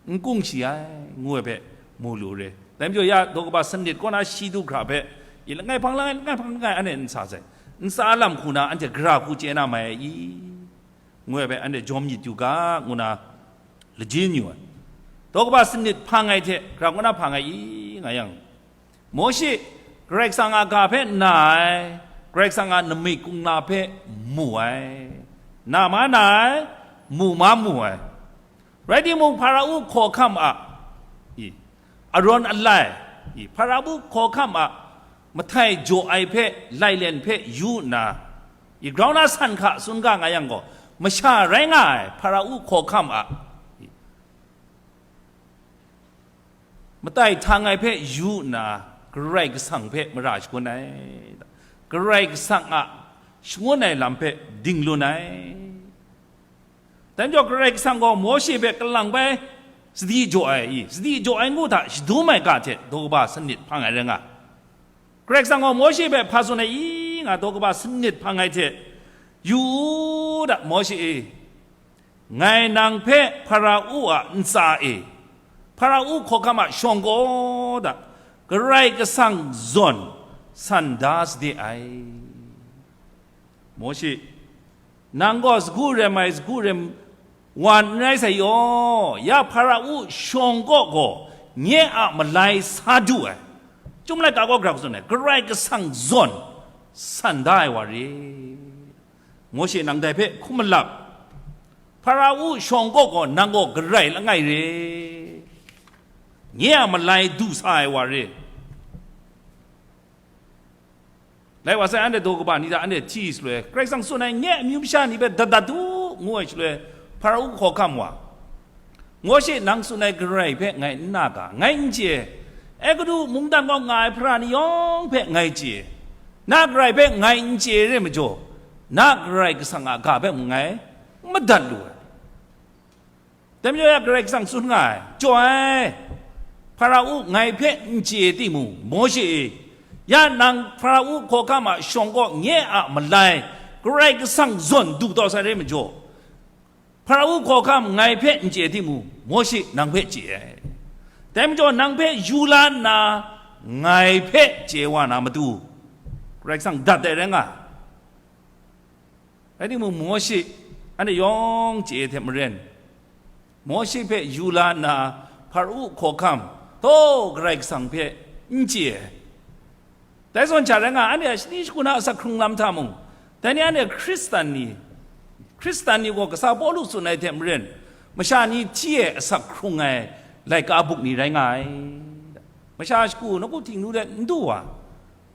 n kung shi ai, ngu ai hpe mu lu re. Dai majaw, ya daw kaba sanit kaw na shi du hkra hpe, i langai hpang langai, langai hpang langai, anhte n sa sai, n sa lam hku na anhte gara hku chye na mai ai i? Ngu ai hpe anhte jawm myit yu ga, ngu na lajin yu ai. Daw kaba sanit hpang ai hte gara kaw na hpang ai i nga yang, Mawshe Karai Kasang a ga hpe na ai, Karai Kasang a nami kungla hpe mu ai, na ma na ai, mu ma mu ai. Rai timung, Hparao hkawhkam a, i, Aron alai, i, Hparao hkawhkam a mahtai jaw ai hpe, lailen hpe yu nna, i, grau na san hka tsun ga nga yang gaw, masha rai nga ai Hparao hkawhkam a, i, matai htang ai hpe yu nna, Karai Kasang hpe mara shangun ai, Karai Kasang a shangun ai lam hpe ding lun ai. Dai majaw, Karai Kasang gaw Mawshe hpe kalang bai sadi jaw ai i, sadi jaw ai ngu hta shadum ai ga hte daw kaba sanit hpang ai rai nga. Karai Kasang gaw Mawshe hpe hpa tsun ai i nga, daw kaba sanit hpang ai hte, yu u da, Mawshe e, ngai nang hpe Hparao a ntsa e, Hparao hkawhkam a shawng kaw da, Karai Kasang zawn san da sade ai. Mawshe, nang gaw sagu rem ai, sagu rem wa n rai sai yaw, ya Hparao shawng kaw gaw nye a malai sa du ai. Chyum laika gaw gara hku tsun ai, Karai Kasang zawn san da ai wa re. Mawshe, nang dai hpe hkum malap, Hparao shawng kaw gaw nang gaw garai langai re, nye a malai du sa ai wa re. Lai wa sai, anhte daw kaba ni hta anhte hti shaloi, Karai Kasang tsun ai, nye amyu masha ni hpe dat dat u, ngu ai shaloi, Hparao hkawhkam wa, Mawshe, nang tsun ai Karai hpe ngai n na ga, ngai n chye. Egutu mungdan kaw nga ai hpara ni yawng hpe ngai chye. Na Karai hpe ngai n chye re majaw, na Karai Kasang a ga hpe mung ngai n madat lu ai. Dai majaw ya Karai Kasang tsun nga ai, jaw ai, Hparao ngai hpe n chye timung, Mawshe e, ya nang Hparao hkawhkam a shawng kaw nye a malai Karai Kasang zawn du taw sai re majaw, Hparao hkawhkam ngai hpe n chye timung, Mawshe nang hpe chye ai. Dai majaw nang hpe yu la nna, ngai hpe chye wa na matu, Karai Kasang dat ai rai nga ai. Rai timung, Mawshe, anhte yawng chye ai hte maren, Mawshe hpe yu la nna, Hparao hkawhkam, taw Karai Kasang hpe n chye ai. Dai zawn hta rai nga, anhte a shani shagu na asak hkrung lam hta mung, dai ni anhte Hkristan ni, Hkristan ni gaw kasa Pawlu tsun ai hte maren, masha ni hti e asak hkrung ai laika buk ni rai nga ai. Masha shagu nawku htingnu de n du wa,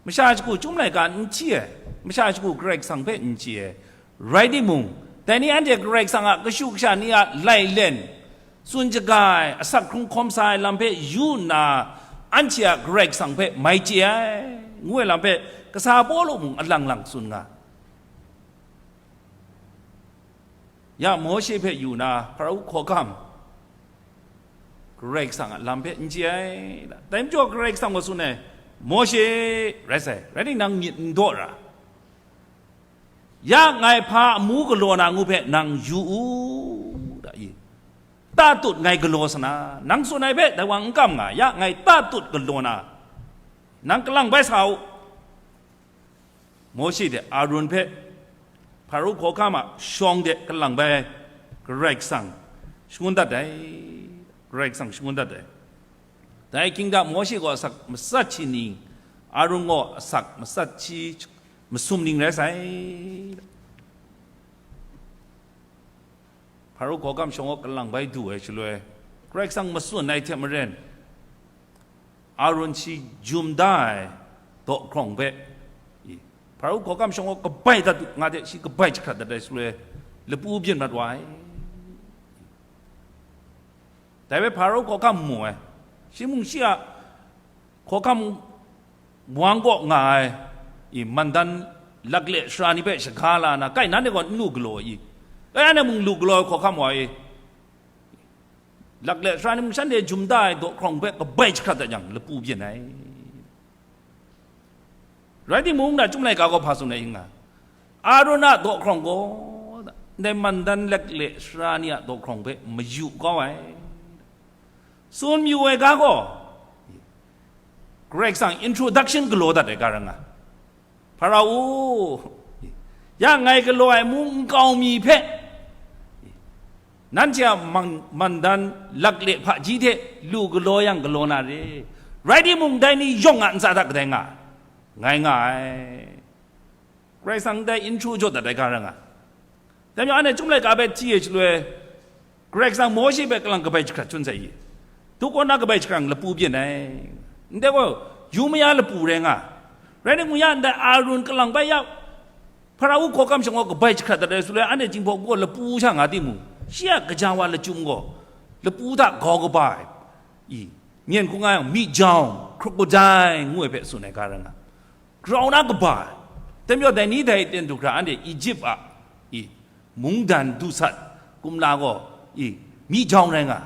masha shagu chyum laika n hti ai, masha shagu Karai Kasang hpe n chye ai. Rai timung, dai ni anhte Karai Kasang a kashu kasha ni a lailen, tsun shaga ai, asak hkrung hkawm sa ai lam hpe yu nna, anhte a Karai Kasang hpe mai chye ai, ngu ai lam hpe kasa Pawlu mung alang lang tsun nga. Ya Mawshe hpe yu na, Hparao hkawhkam, Karai Kasang a lam hpe n chye ai. Dai majaw Karai Kasang gaw tsun ai, Mawshe, rai sai, rai nang myit n daw ra. Ya ngai hpa amu galaw na ngu hpe nang yu u, da i. Ta tut ngai galaw sa na, nang tsun ai hpe dai wa n kam nga, ya ngai ta tut galaw na, nang kalang bai sa u. Mawshe hte Arun hpe Hparu hkawhkam a shawng de kalang bai Karai Kasang shangun dat ai, Karai Kasang shangun dat ai. Dai hkying hta Mawshe gaw asak matsat shi ning, Arun gaw asak matsat shi masum ning rai sai. Hparu hkawhkam shawng gaw kalang bai du ai shaloi, Karai Kasang matsun ai hte maren, Arun shi jum da ai daw hkrawng hpe, i, Hparu hkawhkam shawng gaw kabai dat nga hte shi kabai jahkrat dat ai shaloi, lapu byin mat wa ai. Dai hpe Hparu hkawhkam mu ai, shi mung shi a hkawhkam wang kaw nga ai, i, mandan lakle sara ni hpe shaga la na, kai, nanhte gaw n lu galaw i? Kai, anhte mung lu galaw ai hkawhkam wa i? Lakle sara ni mung shanhte jum da ai daw hkrawng hpe kabai jahkrat dat yang, lapu byin ai. Rai timung, na Chyum Laika gaw hpa tsun ai nga, Arun a daw hkrawng gaw, ndai mandan lakle sara ni a daw hkrawng hpe mayu kau ai. Tsun mayu ai ga gaw, Karai Kasang introduction galaw dat ai ga rai nga. Hparu, ya ngai galaw ai amu nkau mi hpe, nanhte a man-, mandan lakle hpaji hte lu galaw yang galaw na re. Rai timung, dai ni yawng a ntsa hta kadai nga, ngai nga ai. Karai Kasang ndai introduce jaw dat ai ga rai nga. Dai majaw, anhte Chyum Laika hpe hti ai shaloi, Karai Kasang Mawshe hpe kalang kabai jahkrat chyun sai i? Du kaw na kabai jahkrat lapu byin ai. Ndai gaw, yu maya lapu rai nga. Rai nna, ya ndai Arun kalang bai ya, Hparu hkawhkam shawng gaw kabai jahkrat dat ai shaloi, anhte Jinghpaw gaw lapu sha nga timung, shi a kaja wa lachyum gaw, lapu hta grau kaba ai, i, myen hkungga yang, mi jaung, crocodile ngu ai hpe tsun ai ga rai nga. Grau na kaba ai. Dai majaw, dai ni dai ten du hkra anhte Egypt a, i, mungdan du sat kumla gaw, i, mi jaung rai nga.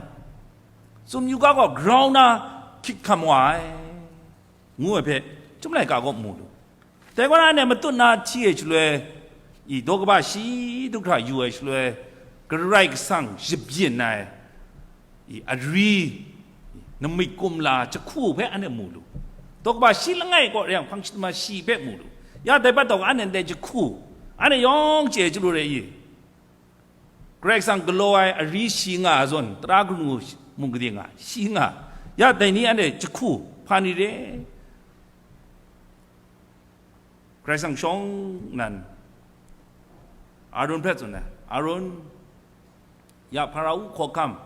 Tsun yu ga gaw grau na hkyit hkam wa ai, ngu ai hpe Chyum Laika gaw mu lu. Dai gaw na, anhte matut na hti ai shaloi, i, daw kaba shi du hkra yu ai shaloi, Karai Kasang shabyin ai, i, ari, namik kumla jahku hpe anhte mu lu. Daw kaba shi langai kaw rai yang, hpang shi tama shi hpe mu lu. Ya dai bat daw anhte ndai jahku, anhte yawng chye chyalu re i? Karai Kasang galaw ai ari shi nga zawn, tara kanu mung gade nga, shi nga. Ya dai ni anhte jahku hpa ni re? Karai Kasang shawng nan, Arun hpe tsun ai, Arun, ya Hparu hkawhkam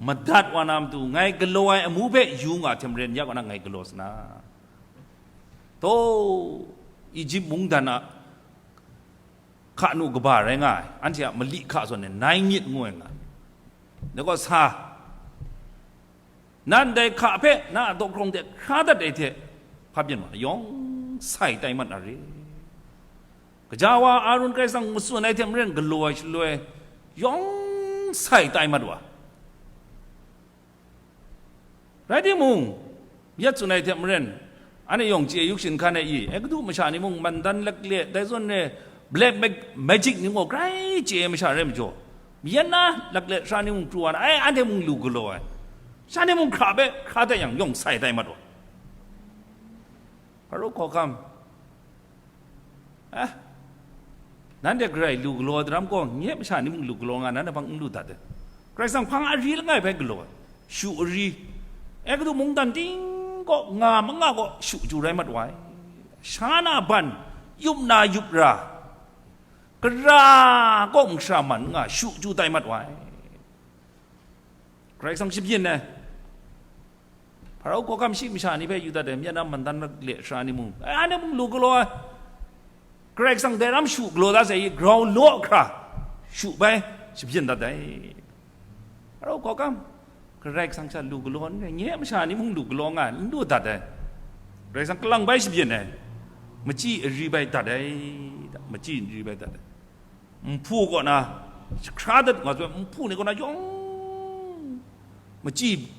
madat wa na matu, ngai galaw ai amu hpe yu nga hte maren, ya kaw na ngai galaw sa na. Taw, Egypt mungdan a hka nu kaba rai nga ai, anhte a mali hka zawn e nai myit ngu ai nga. Dai gaw sa, nan dai hka hpe na a daw hkrawng de hkra dat ai hte, hpa byin ma, yawng sai tai mat na re. Kaja wa Arun Karai Kasang matsun ai hte maren galaw ai shaloi, yawng sai tai mat wa. Rai timung, ya tsun ai hte maren, anhte yawng chye yu sharin hkan ai i, Egutu masha ni mung, mandan lakle, dai zawn e black mag-, magic ni gaw grai chye ai masha rai majaw, mayan na lakle sara ni mung pru wa na, ai, anhte mung lu galaw ai, shanhte mung hkra hpe hkra dat yang, yawng sai tai mat wa. Hparu hkawhkam, eh, nanhte Karai lu galaw daram gaw, nye masha ni mung lu galaw nga, nanhte hpang n lu dat ai. Karai Kasang hpang ari langai bai galaw ai, shu ari, Egutu mungdan ting kaw nga manga gaw shu chyu rai mat wa ai. Sha na ban, yup na yup ra, gara kaw mung shara man nga shu chyu tai mat wa ai. Karai Kasang shabyin ai. Hparu hkawhkam shi masha ni hpe yu dat ai, myen na mandan lakle sara ni mung, ai, anhte mung lu galaw ai. Karai Kasang dai ram shu galaw da sai i, grau law hkra shu bai shabyin dat ai. Hparu hkawhkam, Karai Kasang sha lu galaw n rai, nye masha ni mung lu galaw nga ai, n lu dat ai. Karai Kasang kalang bai shabyin ai, machyi ari bai dat ai, machyi ari bai dat ai. Nhpu kaw na, jahkra dat nga zawn, nhpu ni kaw na yawng, machyi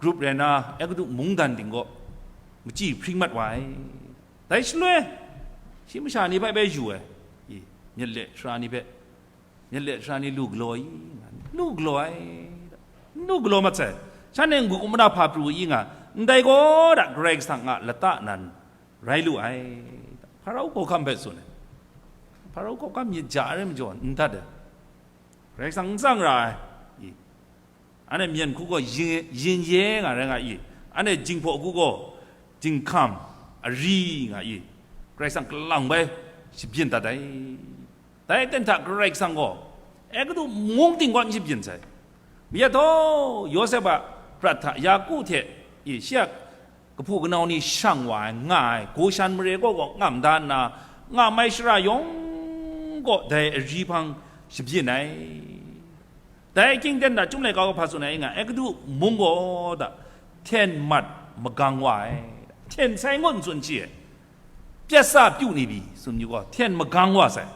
grup rai na, Egutu mungdan ting kaw, machyi hpring mat wa ai. Dai shaloi, shi masha ni bai bai yu ai, Myit le sara ni hpe, myit le sara ni lu galaw i, nga, lu galaw ai, lu galaw mat sai. Shanhte n-gu kumara hpa pru i nga, ndai gaw da Karai Kasang a lata nan rai lu ai. Hparau hkawhkam hpe tsun ai. Hparau hkawhkam myit ja ai rai majaw, n dat ai. Karai Kasang n tsang ra ai. I. Anhte myen hku gaw yin, yin ye nga rai nga i, anhte jinghpaw hku gaw jinghkam ari nga i, Karai Kasang kalang bai shabyin dat ai. Dai ten hta Karai Kasang gaw Egutu mung ting gaw n shabyin sai. Mayat taw, Yawsep a prat hta Yaku hte i, shi a kahpu kanau ni shang wa ai, nga ai, Goshan mare kaw kaw ngam da nna, nga mai shara yawng kaw dai ari hpang shabyin ai. Dai ahkying ten hta Chyum laika gaw hpa tsun ai nga, Egutu mung gaw da, hten mat magang wa ai, hten sai ngut n tsun shi ai, pyat sa pyu ni pyi tsun yu gaw, hten magang wa sai,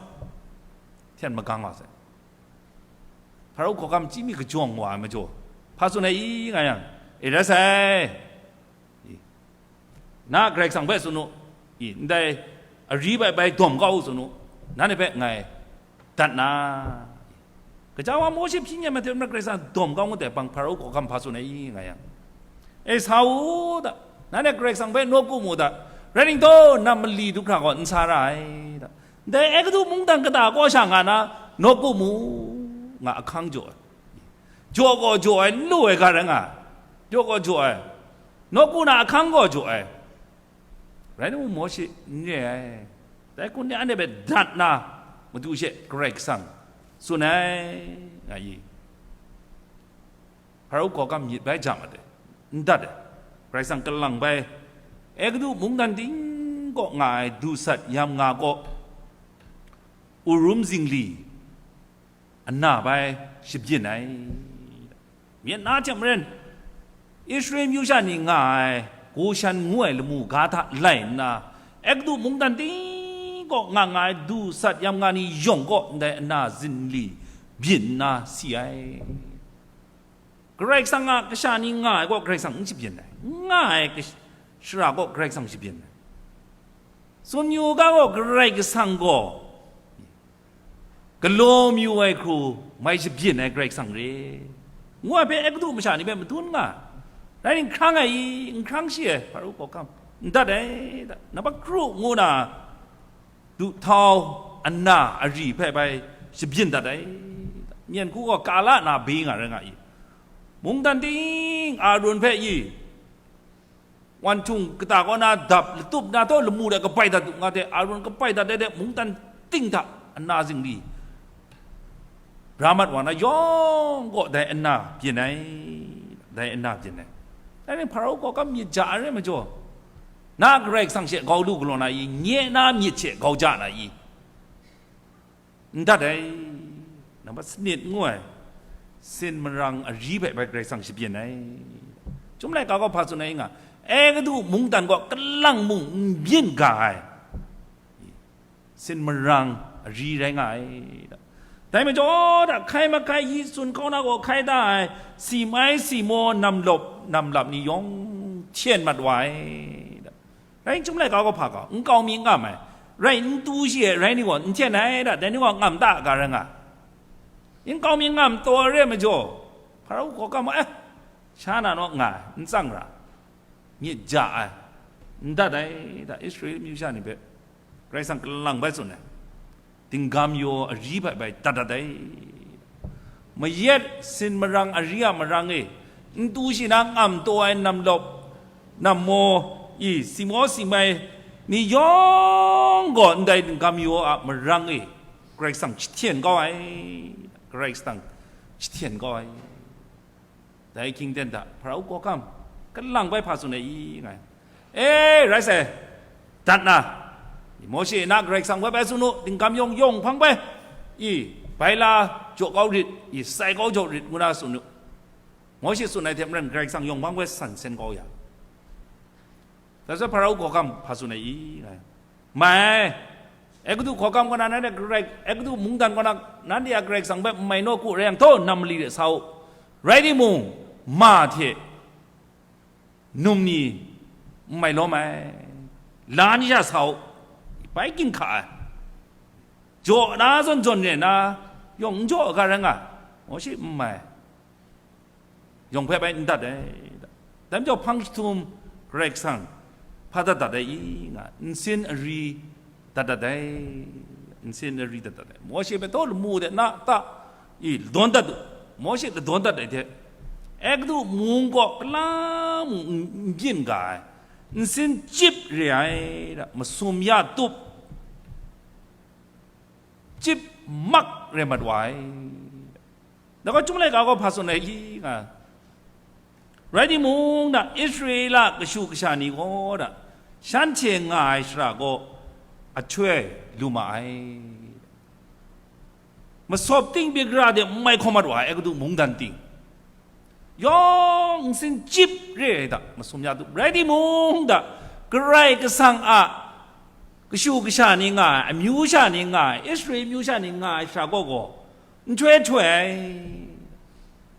hten magang wa sai. Hparau hkawhkam chyi mi kajawng wa ai majaw, hpa tsun ai i nga yang, e rai sai. I. Na Karai Kasang hpe tsun u, i, ndai ari bai bai dawm kau u tsun u, nanhte hpe ngai dat na, i, gaja wa Mawshe hpyi nyet ma hte maren Karai Kasang dawm kau ngut ai hpang Hparau hkawhkam hpa tsun ai i nga yang, e sa u da, nanhte Karai Kasang hpe nawku mu da, rai ning taw, nam mali du hkra gaw n sa ra ai da, ndai Egutu mungdan kata kaw sha nga na, nawku mu, nga ahkang jaw ai. Jaw gaw jaw ai, n lu ai ga rai nga, jaw gaw jaw ai, nawku na ahkang gaw jaw ai, rai nna mung Mawshe n re ai. Dai hku ni anhte hpe dat na, Madu she Karai Kasang tsun ai, nga i. Hparau hkawhkam myit bai ja mat ai, n dat ai, Karai Kasang kalang bai, Egutu mungdan ting kaw nga ai du sat yam nga kaw, Urum zingli, ana bai shabyin ai. Myit na hte maren, Israel myu sha ni nga ai Goshan ngu ai lamu ga hta lai nna, Egutu mungdan ting kaw nga nga ai du sat yam nga ni yawng kaw ndai ana zingli byin nna si ai. Karai Kasang a kasha ni nga ai kaw Karai Kasang n shabyin ai, nga ai kash-, shara kaw Karai Kasang shabyin ai. Tsun yu ga gaw Karai Kasang gaw galaw mayu ai hku mai shabyin ai Karai Kasang re, ngu ai hpe Egutu masha ni hpe madun nga, rai n hkrang ai i, n hkrang shi ai, Hparau hkawhkam n dat ai, da, nabak kru ngu na, duhtau ana ari hpe bai shabyin dat ai, da, myen hku gaw kala na be nga rai nga i, mungdan ting Aaron hpe i, wan htung kata kaw na dap latup na taw lamu de kabai dat du nga de, Aaron kabai dat ai de mungdan ting hta ana zingli bra mat wa na yawng gaw dai ana byin ai, dai ana byin ai. Dai ni Hparau hkawhkam myit ja ai rai majaw, na Karai Kasang she grau lu galaw na i, nye na myit she grau ja na i? N dat ai, nambat sanit ngu ai, sin marang ari hpe bai Karai Kasang shabyin ai. Chyum laika gaw hpa tsun ai nga, Egutu mungdan gaw kalang mung n byin ga ai, sin marang ari rai nga ai. Dai majaw, da hkai mahkai yi tsun kau na gaw hkai da ai, si mai si maw nam lawp nam lap ni yawng hten mat wa ai. Rai chyum laika gaw hpa gaw, nkau mi ngam ai, rai n tu shi ai, rai ni gaw n hten ai, da, dai ni gaw ngam ta ga rai nga. Nkau mi ngam taw ai re majaw, Hparau hkawhkam gaw, eh, sha na naw nga ai, n tsang ra, myit ja ai, n dat ai, da, Israel myu sha ni hpe Karai Kasang kalang bai tsun ai. Dinggam yaw ari hpe bai dat dat ai. Mayat sin marang ari a marang e, n tu shi na ngam taw ai nam lawp, nam maw, i, si maw si mai ni yawng gaw ndai dinggam yaw a marang e Karai Kasang jahten kau ai, Karai Kasang jahten kau ai. Dai hkying ten hta, Hparau hkawhkam, kalang bai hpa tsun ai i, ngai. E, rai sai, dat na, Mawshe na Karai Kasang bai bai tsun u, dinggam yawng yawng hpang bai, i, bai la jaw kau rit, i, sai kau jaw rit, ngu na tsun u. Mawshe tsun ai hte maren Karai Kasang yawng hpang bai san sen kau ya. Dai hpang Hparau hkawhkam hpa tsun ai i, ngai. Mai, Egutu hkawhkam kaw na nanhte Karai, Egutu mungdan kaw na nanhte a Karai Kasang hpe n mai nawku rai yang, htaw nam mali de sa u. Rai timung, ma hte num ni n mai lawm ai, la ni sha sa u, bai ginhka ai. Jaw na zawn zawn re na, yawng n jaw ga rai nga, Mawshe n mai, yawng hpe bai n dat ai. Dai majaw hpang jahtum Karai Kasang hpa dat dat ai i nga, nsin ari dat dat ai, nsin ari dat dat ai. Mawshe hpe taw lamu de na ta i ladawn dat u, Mawshe ladawn dat ai hte, Egutu mung kaw kala mung n byin ga ai, nsin chyip re ai, masum ya tup, chyip mak rai mat wa ai. Dai gaw, Chyum laika gaw hpa tsun ai i nga, rai timung, da Israela kashu kasha ni gaw da shanhte nga ai shara gaw ahtoi lu ma ai. Masawp ting bikra de n mai hkawm mat wa ai, Egutu mungdan ting. Yawng nsin chyip re ai da, masum ya tup, rai timung da, Karai Kasang a kashu kasha ni nga ai, amyu sha ni nga ai, Israel amyu sha ni nga ai shara gaw gaw, nhtoi htoi ai.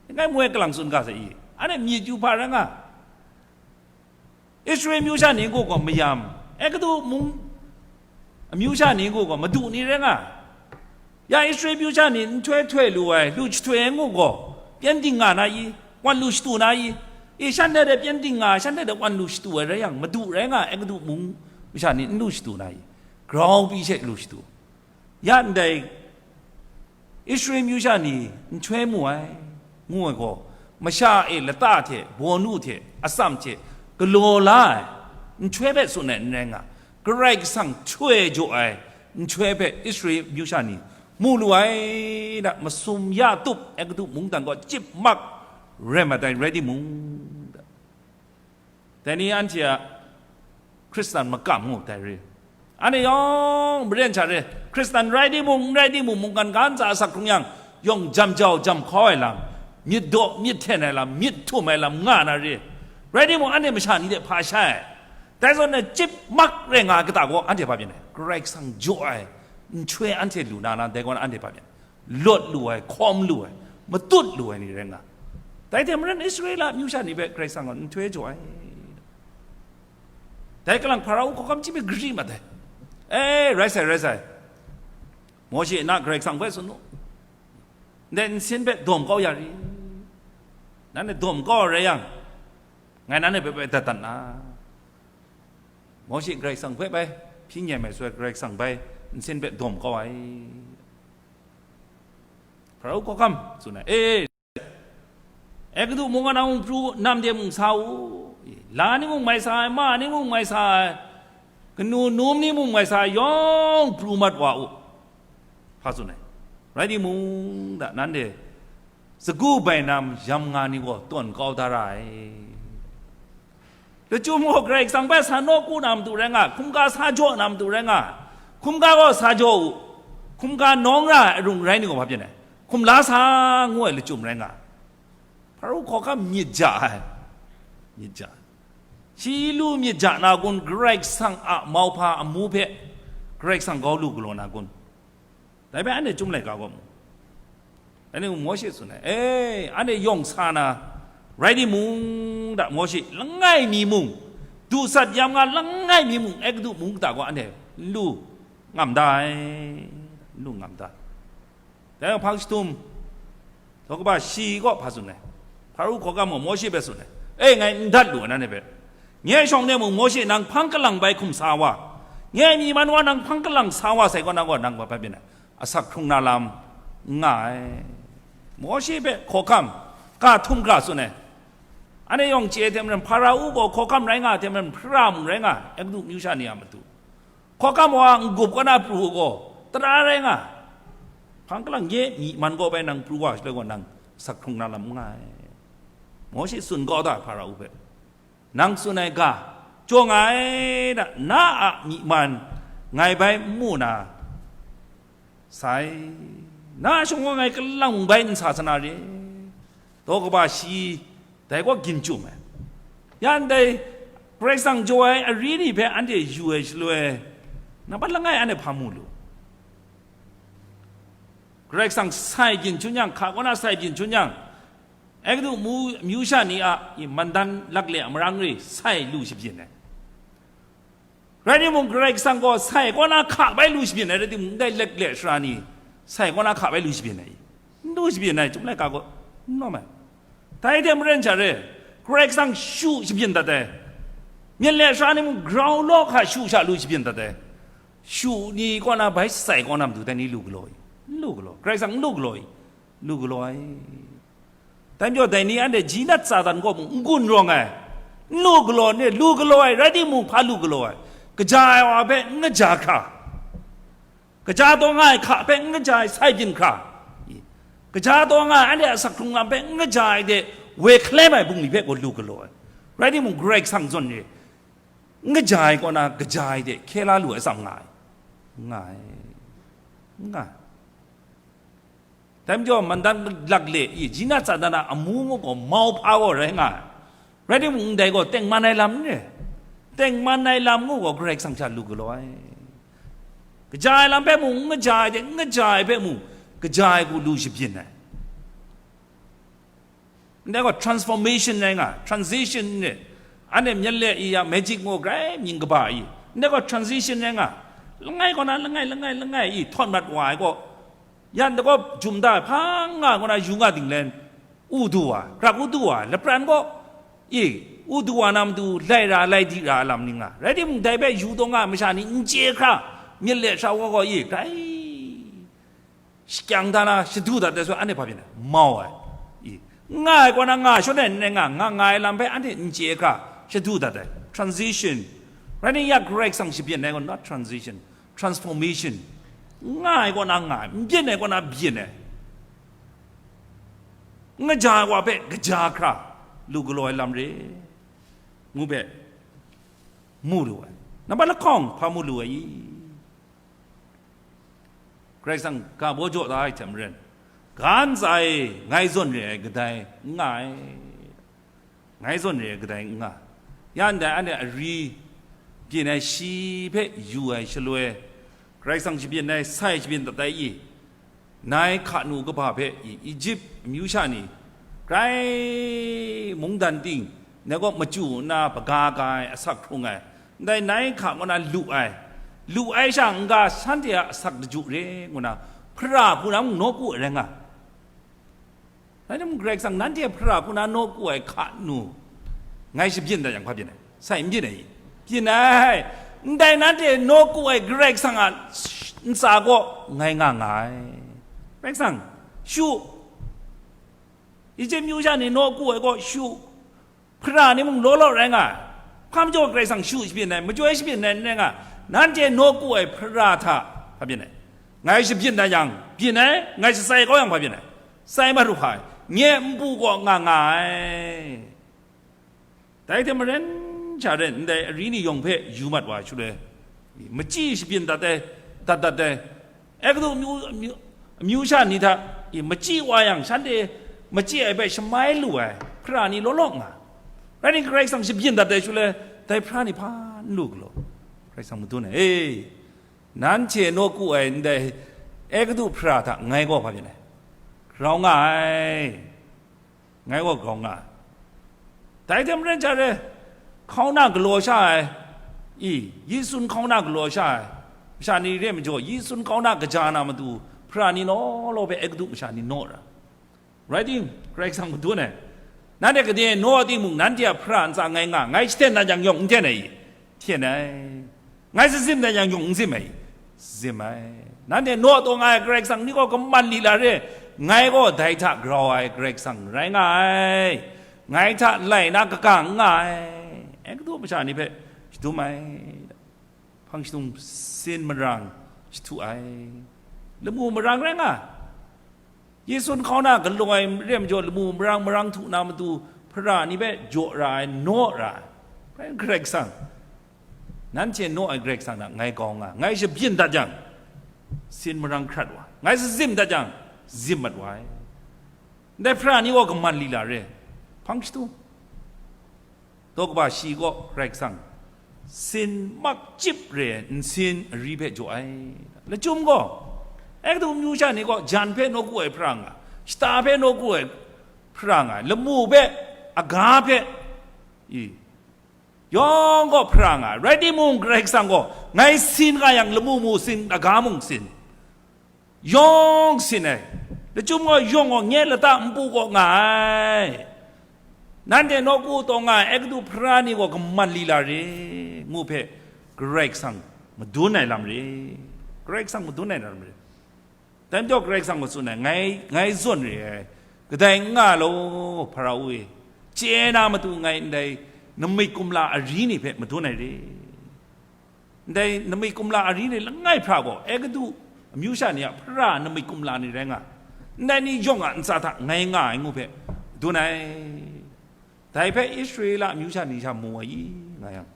Langai mu ai kalang tsun ga sai i? Anhte myit yu hpa rai nga. Israel amyu sha ni ngu gaw mayam, Egutu mung amyu sha ni ngu gaw madu ni rai nga. Ya Israel amyu sha ni nhtoi htoi lu ai, lu jahtoi ai ngu gaw, pyengdin nga na i? Wan lu shatu na i? I, shanhte de pyengdin nga, shanhte de wan lu shatu ai rai yang, madu rai nga, Egutu mung masha ni n lu shatu na i? Grau pyi she lu shatu. Ya ndai Israel amyu sha ni nhtoi mu ai, ngu ai gaw, masha e lata hte, bawnu hte, atsam hte galaw la ai nhtoi hpe tsun ai n rai nga, Karai Kasang htoi jaw ai nhtoi hpe Israel amyu sha ni mu lu ai, da masum ya tup, Egutu mungdan gaw chyip mak rai mat ai rai timung, da. Dai ni anhte a Hkristan makam ngu dai re. Anhte yawng maren sha re, Hkristan rai timung, n rai timung, mungkan ga ntsa asak hkrung yang, yawng jam jau jam hkau ai lam, myit daw myit hten ai lam, myit htum ai lam nga na re. Rai timung, anhte masha ni de hpa sha ai. Dai zawn na chyip mak rai nga ai kata gaw, anhte hpa byin ai, Karai Kasang jaw ai nhtoi anhte lu na na, dai gaw na anhte hpa byin ai. Lawt lu ai, hkawm lu ai, matut lu ai ni rai nga. Dai hte maren Israela amyu sha ni hpe Karai Kasang gaw nhtoi jaw ai. Dai kalang Hparau hkawhkam chyip e gari mat ai. E, rai sai, rai sai. Mawshe na Karai Kasang hpe tsun u. Ndai nsin hpe dawm kau ya ri. Nanhte dawm kau rai yang, ngai nanhte hpe bai dat dat na. Mawshe Karai Kasang hpe bai hpyi nyem ai shaloi, Karai Kasang bai nsin hpe dawm kau ai. Hparau hkawhkam tsun ai, e, Egutu mung a nang mung pru, nam de mung sa u, la ni mung mai sa ai, ma ni mung mai sa ai, kanu num ni mung mai sa ai, yawng pru mat wa u, hpa tsun ai. Rai timung, da nanhte sagu bainam yam nga ni gaw tawn kau da ra ai. Lachyum gaw Karai Kasang hpe sa nawku na matu rai nga, hkumga sa jaw na matu rai nga, hkumga gaw sa jaw u, hkumga nawng ra ai arung rai ni gaw hpa byin ai, hkum la sa ngu ai lachyum rai nga. Hparau hkawhkam myit ja ai, myit ja ai. Shi lu myit ja na kun, Karai Kasang a mauhpa amu hpe Karai Kasang gau lu galaw na kun? Dai bai anhte Chyum laika gaw mu. Anhte mung Mawshe tsun ai, e, anhte yawng sa na rai timung, da Mawshe langai mi mung, du sat yam nga langai mi mung, Egutu mung kata gaw anhte n lu ngam da ai, n lu ngam da ai. Dai hpang jahtum, daw kaba shi gaw hpa tsun ai? Hparau hkawhkam gaw Mawshe hpe tsun ai, e, ngai n dat lu ai nanhte hpe. Nye shawng de mung Mawshe nang hpang kalang bai hkum sa wa, nye myi man wa nang hpang kalang sa wa sai gaw, nang gaw nang hpa byin ai, asak hkrung na lam n nga ai. Mawshe hpe hkawhkam ga htum hkra tsun ai. Anhte yawng chye ai hte maren, Hparau gaw hkawhkam rai nga ai hte maren, hpara mung rai nga ai, Egutu myu sha ni a matu. Hkawhkam wa n-gup kaw na pru gaw, tara rai nga ai. Hpang kalang ye myi man gaw bai nang pru wa shaloi gaw, nang asak hkrung na lam n nga ai. Mawshe tsun kau da ai Hparau hpe. Nang tsun ai ga, jaw nga ai, da, na a myi man ngai bai n mu na sai, na a shawng gaw ngai kalang bai n sa sa na re? Daw kaba shi dai gaw gin chyum ai. Ya ndai Karai Kasang jaw ai ari ni hpe anhte yu ai shaloi, nampat langai anhte hpa mu lu? Karai Kasang sai byin chyun yang, hka kaw na sai byin chyun yang, Egutu mu, myu sha ni a, i, mandan lakle a marang re sai lu shabyin ai. Rai timung, Karai Kasang gaw sai kaw na hka bai lu shabyin ai rai timung, ndai lek le sara ni sai kaw na hka bai lu shabyin ai, n lu shabyin ai, chyum laika gaw n nawm ai. Dai hte maren sha re, Karai Kasang shu shabyin dat ai, myen le sara ni mung grau law hka shu sha lu shabyin dat ai, shu ni kaw na bai sai kaw na matu dai ni lu galaw i? N lu galaw. Karai Kasang n lu galaw i? Lu galaw ai. Dai majaw dai ni anhte ji nat Satan gaw mung n gun rawng ai, n lu galaw ni, lu galaw ai, rai timung, hpa lu galaw ai? Kaja ai wa hpe n kaja hkra, kaja taw nga ai hka hpe n kaja ai sai byin hkra, kaja taw nga ai anhte a asak hkrung lam hpe n kaja ai de woi hkalem ai bungli hpe gaw lu galaw ai. Rai timung, Karai Kasang zawn re, n kaja ai kaw na kaja ai de hkye la lu ai atsam nga ai, nga ai, nga ai. Dai majaw, mandan lak le i, ji nat Satan a amu ngu gaw mau hpa gaw rai nga ai. Rai timung, ndai gaw tengman ai lam n re. Tengman ai lam ngu gaw Karai Kasang sha lu galaw ai. Kaja ai lam hpe mung n kaja ai de, n kaja ai hpe mung kaja ai hku lu shabyin ai. Ndai gaw transformation rai nga, transition n re. Anhte myen le i ya magic ngu grai mying kaba i, ndai gaw transition rai nga. Langai kaw na langai, langai, langai i htawt mat wa ai gaw, yan dagawp jum da hpang nga kaw na yu nga dinglen, u du wa, grak u du wa, lapran gaw, i, u du wa na matu lai ra, lai di ra lam ni nga. Rai timung, dai hpe yu taw nga ai masha ni n chye hkra, myit le sha wa gaw, i, grai shakyang da na shadu dat ai sut, anhte hpa byin ai? Mau ai. I, nga ai kaw na nga shawt ai n rai nga, nga nga ai lam hpe anhte n chye hkra shadu dat ai. Transition. Rai nna, ya Karai Kasang shabyin ai gaw, not transition, transformation. Nga ai kaw na nga ai, n byin ai kaw na byin ai. N kaja ai wa hpe kaja hkra lu galaw ai lam re, ngu hpe mu lu ai. Nambat lahkawng hpa mu lu ai i? Karai Kasang ga baw jaw da ai hte maren, ga ntsa e ngai zawn re ai kadai n nga ai, ngai zawn re ai kadai n nga. Ya ndai anhte ari byin ai shi hpe yu ai shaloi, Karai Kasang shabyin ai, sai shabyin dat ai i, nai hka nu kaba hpe i, Egypt amyu sha ni, grai mungdan ting, nai kaw machyu nna baga ga ai, asak hkrung ai, ndai nai hka ngu na lu ai, lu ai sha n-ga shanhte a asak daju re ngu na, hpara hku na mung nawku ai rai nga. Rai timung, Karai Kasang nanhte hpara hku na nawku ai hka nu, ngai shabyin dat yang, hpa byin ai? Sai n byin ai i? Byin ai. Ndai nanhte nawku ai Karai Kasang a ntsa kaw ngai nga nga ai. Karai Kasang, shu, Egypt amyu sha ni nawku ai kaw shu, hpara ni mung law law rai nga ai. Hpa majaw Karai Kasang shu shabyin ai, majoi shabyin ai n rai nga, nanhte nawku ai hpara hta, hpa byin ai? Ngai shabyin dat yang, byin ai, ngai shatsai kau yang, hpa byin ai? Sai mat wa ai, nye npu kaw nga nga ai. Dai hte maren sha ren, ndai ari ni yawng hpe yu mat wa ai shaloi, machyi shabyin dat ai, dat dat ai, Egutu amyu, amyu, amyu sha ni hta i machyi wa yang, shanhte machyi ai hpe shamai lu ai hpara ni law law nga. Rai nna, Karai Kasang shabyin dat ai shaloi, dai hpara ni hpa n lu galaw? Karai Kasang madun ai, e, nanhte nawku ai ndai Egutu hpara hta ngai gaw, hpa byin ai? Grau nga ai. Ngai gaw grau nga ai. Dai hte maren, ja re, hkauna galaw sha ai, i, yi sun hkauna galaw sha ai masha ni re majaw, yi sun hkauna kaja na matu, hpara ni law law hpe Egutu masha ni naw ra. Rai tim, Karai Kasang madun ai, nanhte gade naw timung, nanhte a hpara ntsa ngai nga, ngai shaten na jang yawng n ten ai i? Hten ai. Ngai sazim dan yang yawng n zim ai? Zim ai. Nanhte naw taw nga ai Karai Kasang ni gaw kaman lila re, ngai gaw dai hta grau ai Karai Kasang rai nga ai, ngai hta lai na kaga n nga ai. Egutu masha ni hpe shadum ai, hpang shadum sin marang shahtu ai, lamu marang rai nga ai. Yi sun hkauna galaw ai re majaw, lamu marang marang htu na matu, hpara ni hpe jaw ra ai, naw ra ai. Bai Karai Kasang, nanhte naw ai Karai Kasang hta ngai grau nga, ngai shabyin dat jang, sin marang hkrat wa, ngai sazim dat jang, zim mat wa ai. Ndai hpara ni gaw kaman lila re, hpang shadum. Daw kaba shi gaw Karai Kasang, sin mak chyip re ai nsin ari hpe jaw ai. Lachyum gaw, Egutu amyu sha ni gaw jan hpe nawku ai hpara nga, shata hpe nawku ai hpara nga, lamu hpe, aga hpe, i, Yawng gaw hpara nga ai. Rai timung, Karai Kasang gaw, ngai sin nga yang, lamu mu sin, laga mung sin, yawng sin ai. Lachyum gaw yawng gaw nye lata npu kaw nga ai. Nanhte nawku taw nga ai, Egutu hpara ni gaw kaman lila re, ngu hpe Karai Kasang madun ai lam re. Karai Kasang madun ai lam re. Dai majaw Karai Kasang gaw tsun ai, ngai, ngai zawn re ai, kadai n nga law, Hpara-u e, chye na matu ngai ndai namik kumla ari ni hpe madun ai re. Ndai namik kumla ari ni langai hpra gaw, Egutu amyu sha ni a hpara namik kumla ni rai nga, ndai ni yawng a ntsa hta ngai nga ai ngu hpe dun ai. Dai hpe Israela amyu sha ni sha mu ai i, nga yang,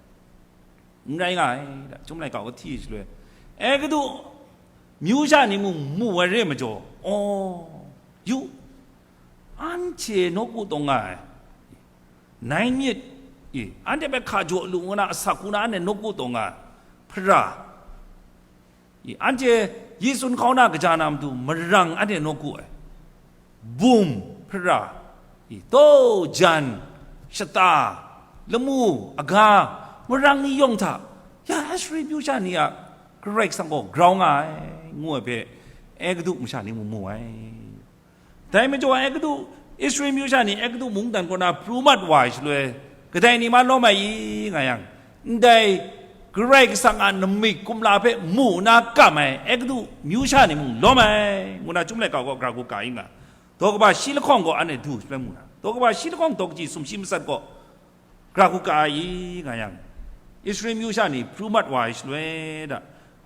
n rai nga ai, da, Chyum laika gaw hti shaloi, Egutu amyu sha ni mung mu ai re majaw, aw, yu, anhte nawku taw nga ai, nai myit, i, anhte hpe hka jaw lu ngu na asak hku na anhte nawku taw nga ai, hpara, i, anhte yi tsun hkau na kaja na matu marang anhte nawku ai, bum, hpara, i, taw, jan, shata, lamu, aga, marang ni yawng hta, ya, Ashuri amyu sha ni a Karai Kasang gaw grau nga ai, ngu ai hpe, Egutu masha ni mung mu ai. Dai majaw, Egutu, Israel amyu sha ni Egutu mungdan kaw na pru mat wa ai shaloi, kadai ni ma lawm ai i, nga yang, ndai Karai Kasang a namik kumla hpe mu nna kam ai Egutu amyu sha ni mung lawm ai, ngu na Chyum laika gaw gara hku ka i nga. Daw kaba shi lahkawng gaw anhte du shaloi mu na, daw kaba shi lahkawng daw kaji sumshi matsat gaw, gara hku ka ai i, nga yang, Israel amyu sha ni pru mat wa ai shaloi da,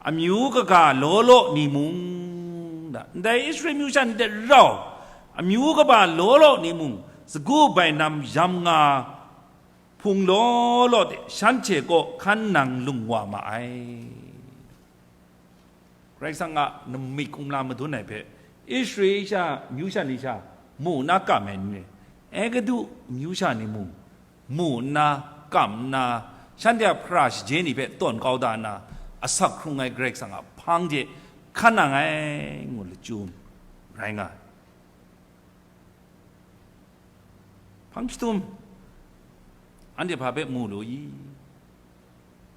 amyu kaga law law ni mung, da, ndai Israel amyu sha ni hte rau, amyu kaba law law ni mung, sagu bainam yam nga hpung law law de shanhte kaw hkan nang lung wa ma ai. Karai Kasang a namik kumla madun ai hpe, Israel sha, amyu sha ni sha, mu nna kam ai ni, Egutu amyu sha ni mung, mu nna, kam nna, shanhte a hpara shaje ni hpe tawn kau da nna, asak hkrung ai Karai Kasang a hpang de hkan nang ai, ngu lachyum rai nga ai. Hpang chyahtum, anhte hpa hpe mu lu i?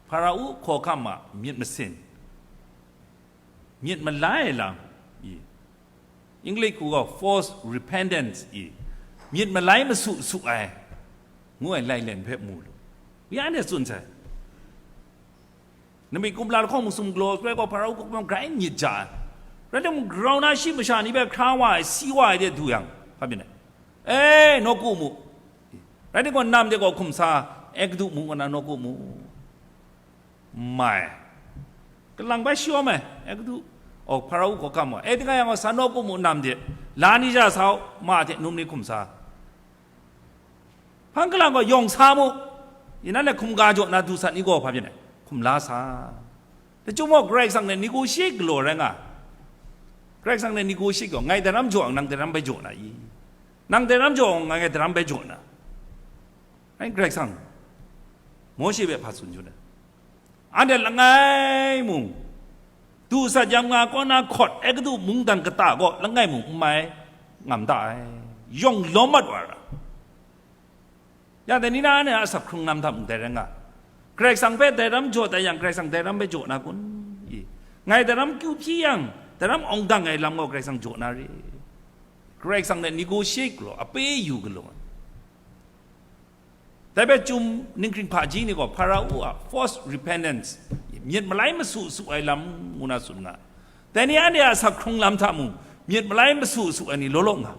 Hpara-u hkawhkam a myit masin, myit malai ai lam i, English hku gaw forced repentance i, myit malai masu su ai, ngu ai lailen hpe mu lu, ya anhte tsun sai. Namik kumla lahkawng masum galaw shaloi gaw, Hpara-u hkawhkam grai myit ja ai. Rai timung, grau na shi masha ni hpe hkra wa ai, si wa ai de du yang, hpa byin ai. E, nawku mu. Rai timung, nam de gaw hkum sa, Egutu mu nna nawku mu. Mai. Kalang bai shawm ai, Egutu, oh, Hpara-u hkawhkam wa. E, tingai yang gaw, sa nawku mu nam de, la ni ja sa u, ma hte num ni hkum sa. Hpang kalang gaw yawng sa mu, yin nan le hkum ga jaw na du sat ni gaw hpa byin ai, hkum la sa. Lachyum gaw Karai Kasang hte negotiate galaw rai nga ai. Karai Kasang hte negotiate gaw, ngai daram jaw ang, nang daram bai jaw na i? Nang daram jaw ang, ngai daram bai jaw na. Ngai Karai Kasang, Mawshe hpe hpa tsun jun ai. Anhte langai mung, du sat yam nga kaw na hkawt Egutu mungdan kata gaw langai mung n mai, ngam da ai, yawng lawm mat wa ra. Ya dai ni na anhte a asak hkrung lam hta mung dai rai nga, Karai Kasang hpe dai ram jaw tai yang, Karai Kasang dai ram hpe jaw na kun? I, ngai dai ram kyu hpyi yang, dai ram awng dang ai lam gaw Karai Kasang jaw na re? Karai Kasang hte negotiate galaw, ape yu galaw. Dai hpe Chyum ninghkring hpaji ni gaw Hpara-u a forced repentance, myit malai masu su ai lam ngu na tsun nga. Dai ni anhte a asak hkrung lam hta mung, myit malai masu su ai ni law law nga.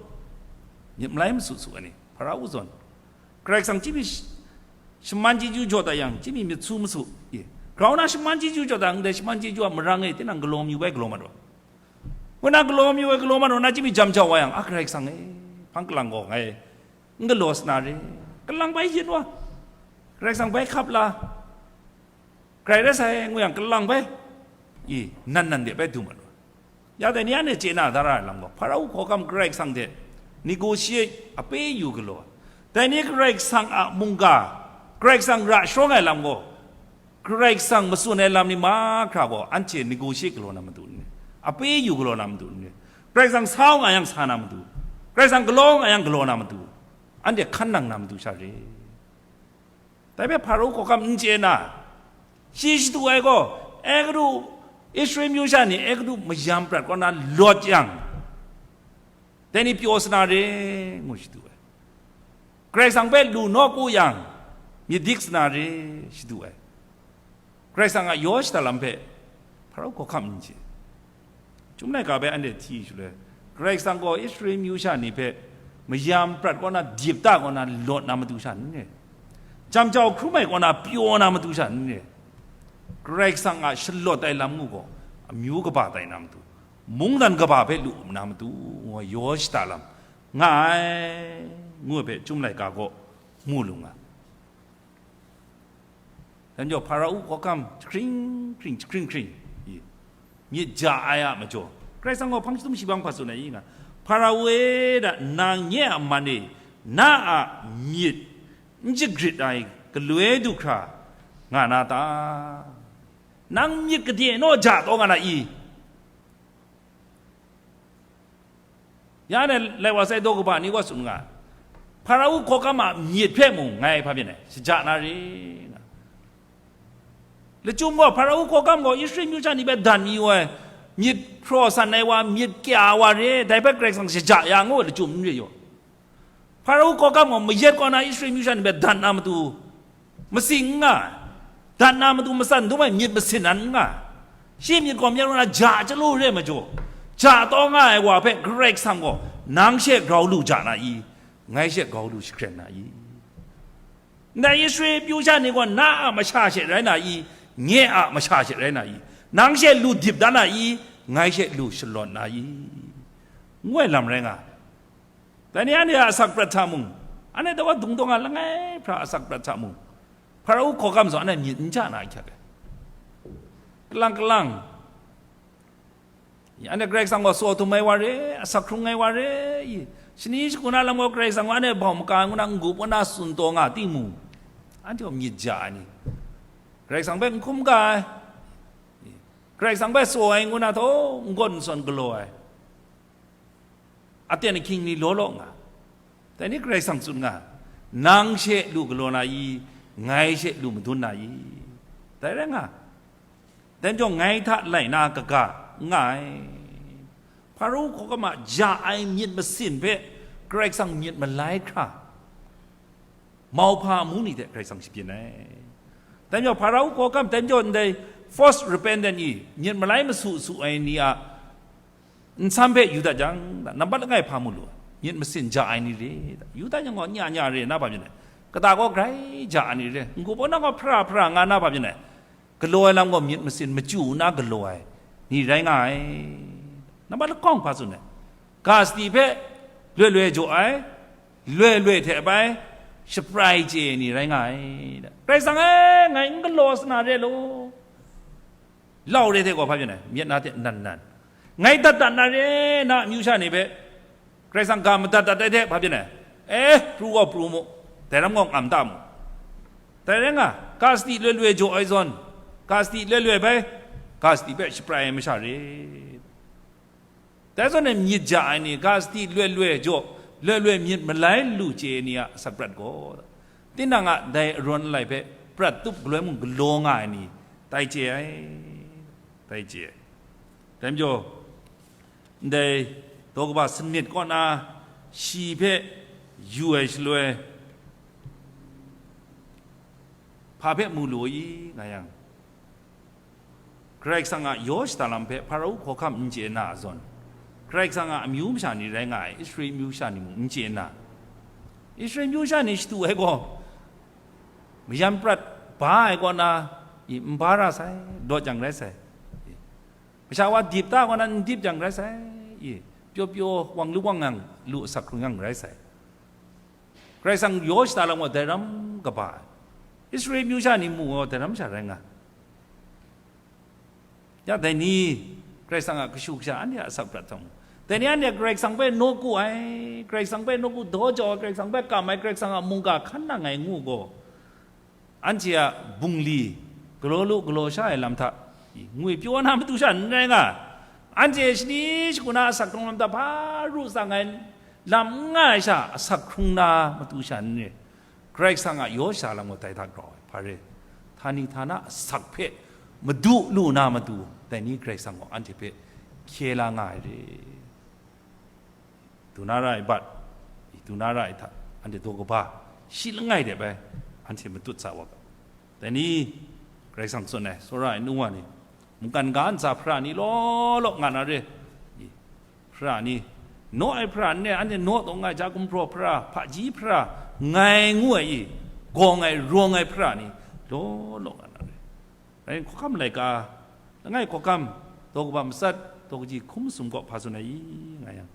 Myit malai masu su ai ni, Hpara-u zawn. Karai Kasang chyinghpi sh-, shaman chyeju jaw dat yang, chyinghpi myit su masu, ye. Grau na shaman chyeju jaw dat, ndai shaman chyeju a marang e, tinang galaw mayu bai galaw mat wa. Kaw na galaw mayu bai galaw mat wa na, chyinghpi jam jau wa yang, a, Karai Kasang e, hpang kalang gaw ngai n galaw sa na re, kalang bai yin wa, Karai Kasang bai hkap la, Karai rai sai ngu yang, kalang bai, i, nan nan de bai du mat wa. Ya dai ni anhte chye na da ra ai lam gaw, Hpara-u hkawhkam Karai Kasang hte negotiate, ape yu galaw ai. Dai ni Karai Kasang a mungga, Karai Kasang ra sharawng ai lam gaw, Karai Kasang matsun ai lam ni mahkra gaw, anhte negotiate galaw na matu ni, ape yu galaw na matu ni, Karai Kasang sa u nga yang sa na matu, Karai Kasang galaw nga yang galaw na matu, anhte hkan nang na matu sha re. Dai hpe Hparawu hkawhkam n chye na, shi shadu ai gaw, Egutu, Israel myu sha ni Egutu mayam prat kaw na lawt yang, dai ni pyaw sa na re, ngu shadu ai. Karai Kasang hpe lu naw ku yang, myit dik sa na re, shadu ai. Karai Kasang a yaw shada lam hpe Hparawu hkawhkam n chye. Chyum laika bai anhte hti shaloi, Karai Kasang gaw Israel myu sha ni hpe mayam prat kaw na, dip da kaw na lawt na matu sha n re, jam jau hkrum ai kaw na pyaw na matu sha n re, Karai Kasang a shalawt ai lam ngu gaw amyu kaba tai na matu, mungdan kaba hpe lu na matu, ngu ai yaw shada lam nga ai, ngu ai hpe Chyum laika gaw mu lu nga. Dai majaw Hparawu hkawhkam jahkring hkring, jahkring hkring, i, myit ja ai a majaw, Karai Kasang gaw hpang jahtum shi bang hpa tsun ai i nga, Hparawu e, da, nang nye a man e, na a myit n jagrit ai galoi du hkra nga na ta? Nang myit gade naw ja taw nga na i? Ya ne, lai wa sai daw kaba ni gaw tsun nga, Hparawu hkawhkam a myit hpe mung ngai hpa byin ai, shaja na re, nga. Lachyum gaw, Hparawu hkawhkam gaw Israel myu sha ni hpe dan yu ai, myit hpraw san ai wa, myit kya wa re, dai hpe Karai Kasang shaja ya ngu ai lachyum n re yaw. Hparawu hkawhkam gaw mayat kaw na Israel myu sha ni hpe dan na matu, masing n nga ai, dan na matu matsan dum ai myit masin nan n nga ai. Shi myit gaw myat kaw na ja chyalu re majaw, ja taw nga ai wa hpe Karai Kasang gaw, nang she grau lu ja na i? Ngai she grau lu jahkren na i? Ndai Israel myu sha ni gaw na a masha she rai na i? Nye a masha she rai na i? Nang she lu dip da na i? Ngai she lu shalawt na i? Ngu ai lam rai nga ai. Dai ni anhte a asak prat hta mung, anhte tawa dungdawng a langai hpra asak prat hta mung, Hparawu hkawhkam zawn anhte myit n ja na ahkyak ai. Kalang kalang, anhte Karai Kasang gaw tsaw htum ai wa re, asak hkrung ai wa re, i, shani shagun a lam gaw Karai Kasang gaw anhte bau maka ai ngu na n-gup ngu na tsun taw nga timung, anhte gaw myit ja ai ni, Karai Kasang hpe n hkum ga ai, i, Karai Kasang hpe tsaw ai ngu na htaw n gawn n sawn galaw ai. Aten ahkying ni law law nga, dai ni Karai Kasang tsun nga, nang she lu galaw na i? Ngai she lu madun na i? Dai rai nga, dai majaw ngai hta lai na kaga n nga ai. Hparawu hkawhkam a ja ai myit masin hpe Karai Kasang myit malai hkra, mauhpa amu ni hte Karai Kasang shabyin ai. Dai majaw Hparawu hkawhkam, dai majaw ndai forced repentance i, myit malai masu su ai ni a nsam hpe yu dat jang, nampat langai hpa mu lu ai, myit masin ja ai ni re, yu dat yang gaw nya nya re na hpa byin ai, kata gaw grai ja ai ni re, n-gup nna gaw hpara hpara nga na hpa byin ai, galaw ai lam gaw myit masin machyu nna galaw ai ni rai nga ai. Nampat lakawng hpa tsun ai, ga sadi hpe loi loi jaw ai, loi loi hte bai shaprai chye ai ni rai nga ai. Karai Kasang e, ngai n galaw sa na re law, lau re hte gaw hpa byin ai, myit na hte nan nan, ngai dat dat na re, na amyu sha ni hpe Karai Kasang ga madat dat ai hte hpa byin ai, e, pru gaw pru mu, dai ram gaw ngam ta mu. Dai rai nga, ga sadi loi loi jaw ai zawn, ga sadi loi loi bai, ga sadi hpe shaprai ai masha re. Dai zawn e myit ja ai ni, ga sadi loi loi jaw, loi loi myit malai lu chye ai ni a asak prat gaw, tinang a dai arawn alai hpe prat tup galoi mung galaw nga ai ni, tai chye ai, tai chye ai. Dai majaw, ndai daw kaba sanit kaw na shi hpe yu ai shaloi, hpa hpe mu lu i, nga yang, Karai Kasang a yaw shada lam hpe Hparawu hkawhkam n chye na zawn, Karai Kasang a amyu masha ni rai nga ai, Israel myu sha ni mung n chye na, Israel myu sha ni shadu ai gaw, mayam prat ba ai kaw na, i, n ba ra sai, lawt yang rai sai. Masha wa dip ta kaw na, n dip yang rai sai, i, pyaw pyaw wang lu wang yang lu asak hkrung yang rai sai. Karai Kasang yaw shada lam gaw dai ram kaba ai, Israel myu sha ni mu gaw dai ram sha rai nga. Ya, dai ni, Karai Kasang a kashu kasha anhte a asak prat hta mu, dai ni anhte Karai Kasang hpe nawku ai, Karai Kasang hpe nawku daw jau ai, Karai Kasang hpe kam ai, Karai Kasang a mungga hkan nang ai ngu gaw, anhte a bungli galaw lu galaw sha ai lam hta ngwi pyaw na matu sha n rai nga, anhte shani shagu na asak hkrung lam hta hpa ru tsang ai lam n nga ai sha asak hkrung na matu sha n re. Karai Kasang a yaw sha lam gaw dai hta grau ai, hpa re, htani htana asak hpe madu lu na matu, dai ni Karai Kasang gaw anhte hpe hkye la nga ai re. Du na ra ai bat, du na ra ai hta, anhte daw kaba, shi langai de bai, anhte matut sa wa ga. Dai ni, Karai Kasang tsun ai, tsawra ai nu wa ni, mungkan ga ntsa hpara ni law law nga na re. I, hpara ni, naw ai hpara n re, anhte naw taw nga ai, ja gumhpraw hpara, hpaji hpara, ngai ngu ai i, gawng ai, rawng ai hpara ni, law law nga na re. Rai hkawhkam laika, langai hkawhkam, daw kaba matsat, daw kaji hkum masum kaw hpa tsun ai i, nga yang,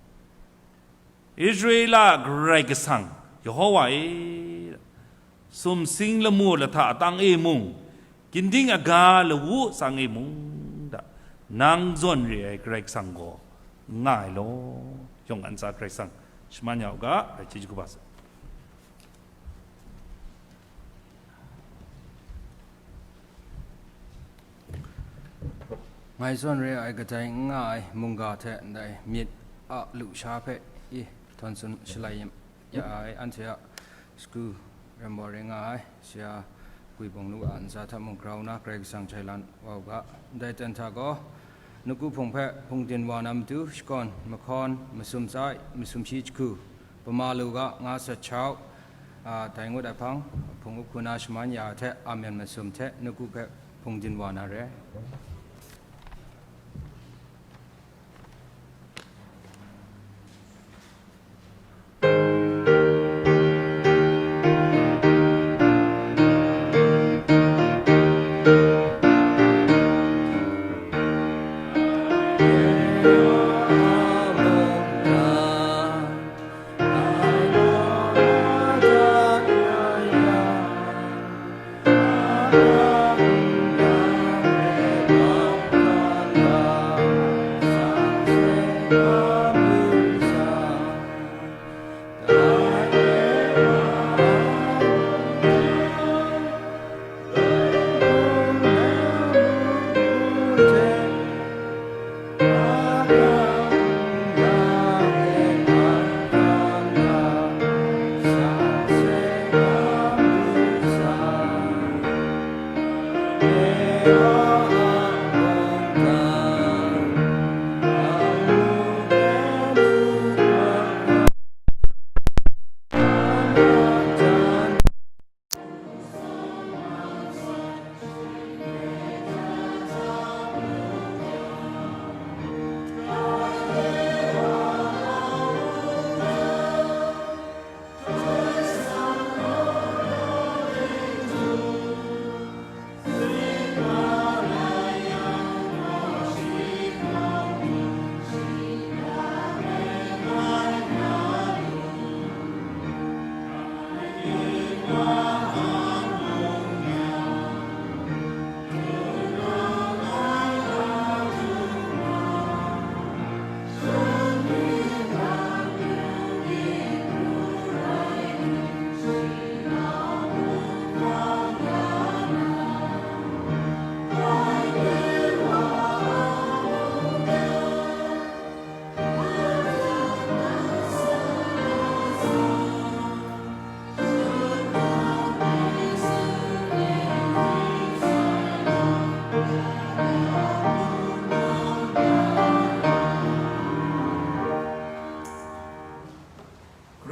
Israela Karai Kasang, Yehova e, sumsing lamu lahta atang e mung, ginding aga lawu tsang e mung, da, nang zawn re ai Karai Kasang gaw, n nga ai law, yawng ntsa Karai Kasang, shaman ya u ga, rai chyeju kaba sa. Ngai zawn re ai kadai n nga ai mungga hte ndai myit a lusha hpe i htawn tsun shalai ya ai anhte a sagu rambaw rai nga ai, Sara Gwi Bawng Lu a ntsa hta mung grau nna Karai Kasang jai lan wa u ga. Ndai ten hta gaw, nawku hpung hpe hpungdim wa na matu, shakawn, mahkawn, masum tsai, masum shi jahku, pama lu ga, nga sat shau, a, dai ngut ai hpang, hpung up hku na shaman ya ai hte, amen masum hte, nawku hpe hpungdim wa na re.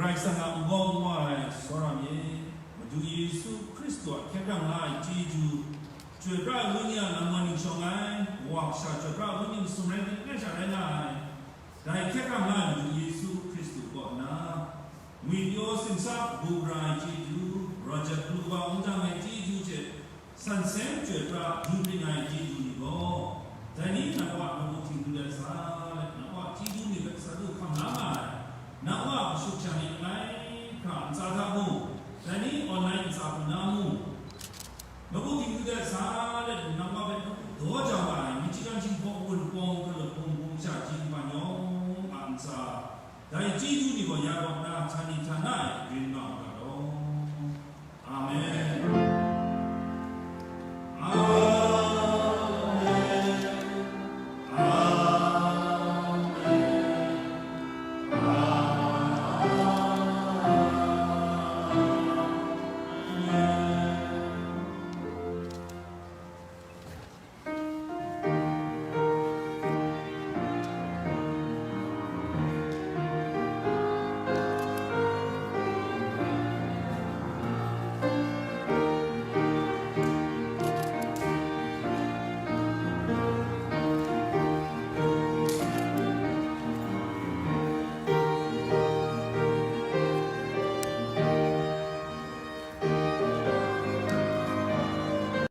Karai Kasang a wunpawng n wa ai tsawra myit, Madu Yesu Hkristu a hkye hkrang la ai chyeju, chyoi pra ai Wenyi a lam wa ning shawng ai, Wa Kasha chyoi pra ai Wenyi masum rai nna, sha rai nga ai. Dai hkye hkrang la ai Madu Yesu Hkristu kaw na, ngwipyaw simsa kabu gara ai chyeju, rawt jat galu kaba wunjang ai chyeju hte, san seng chyoi pra dum ring ai chyeju ni gaw, dai ni na wa nawku htingnu dat sa,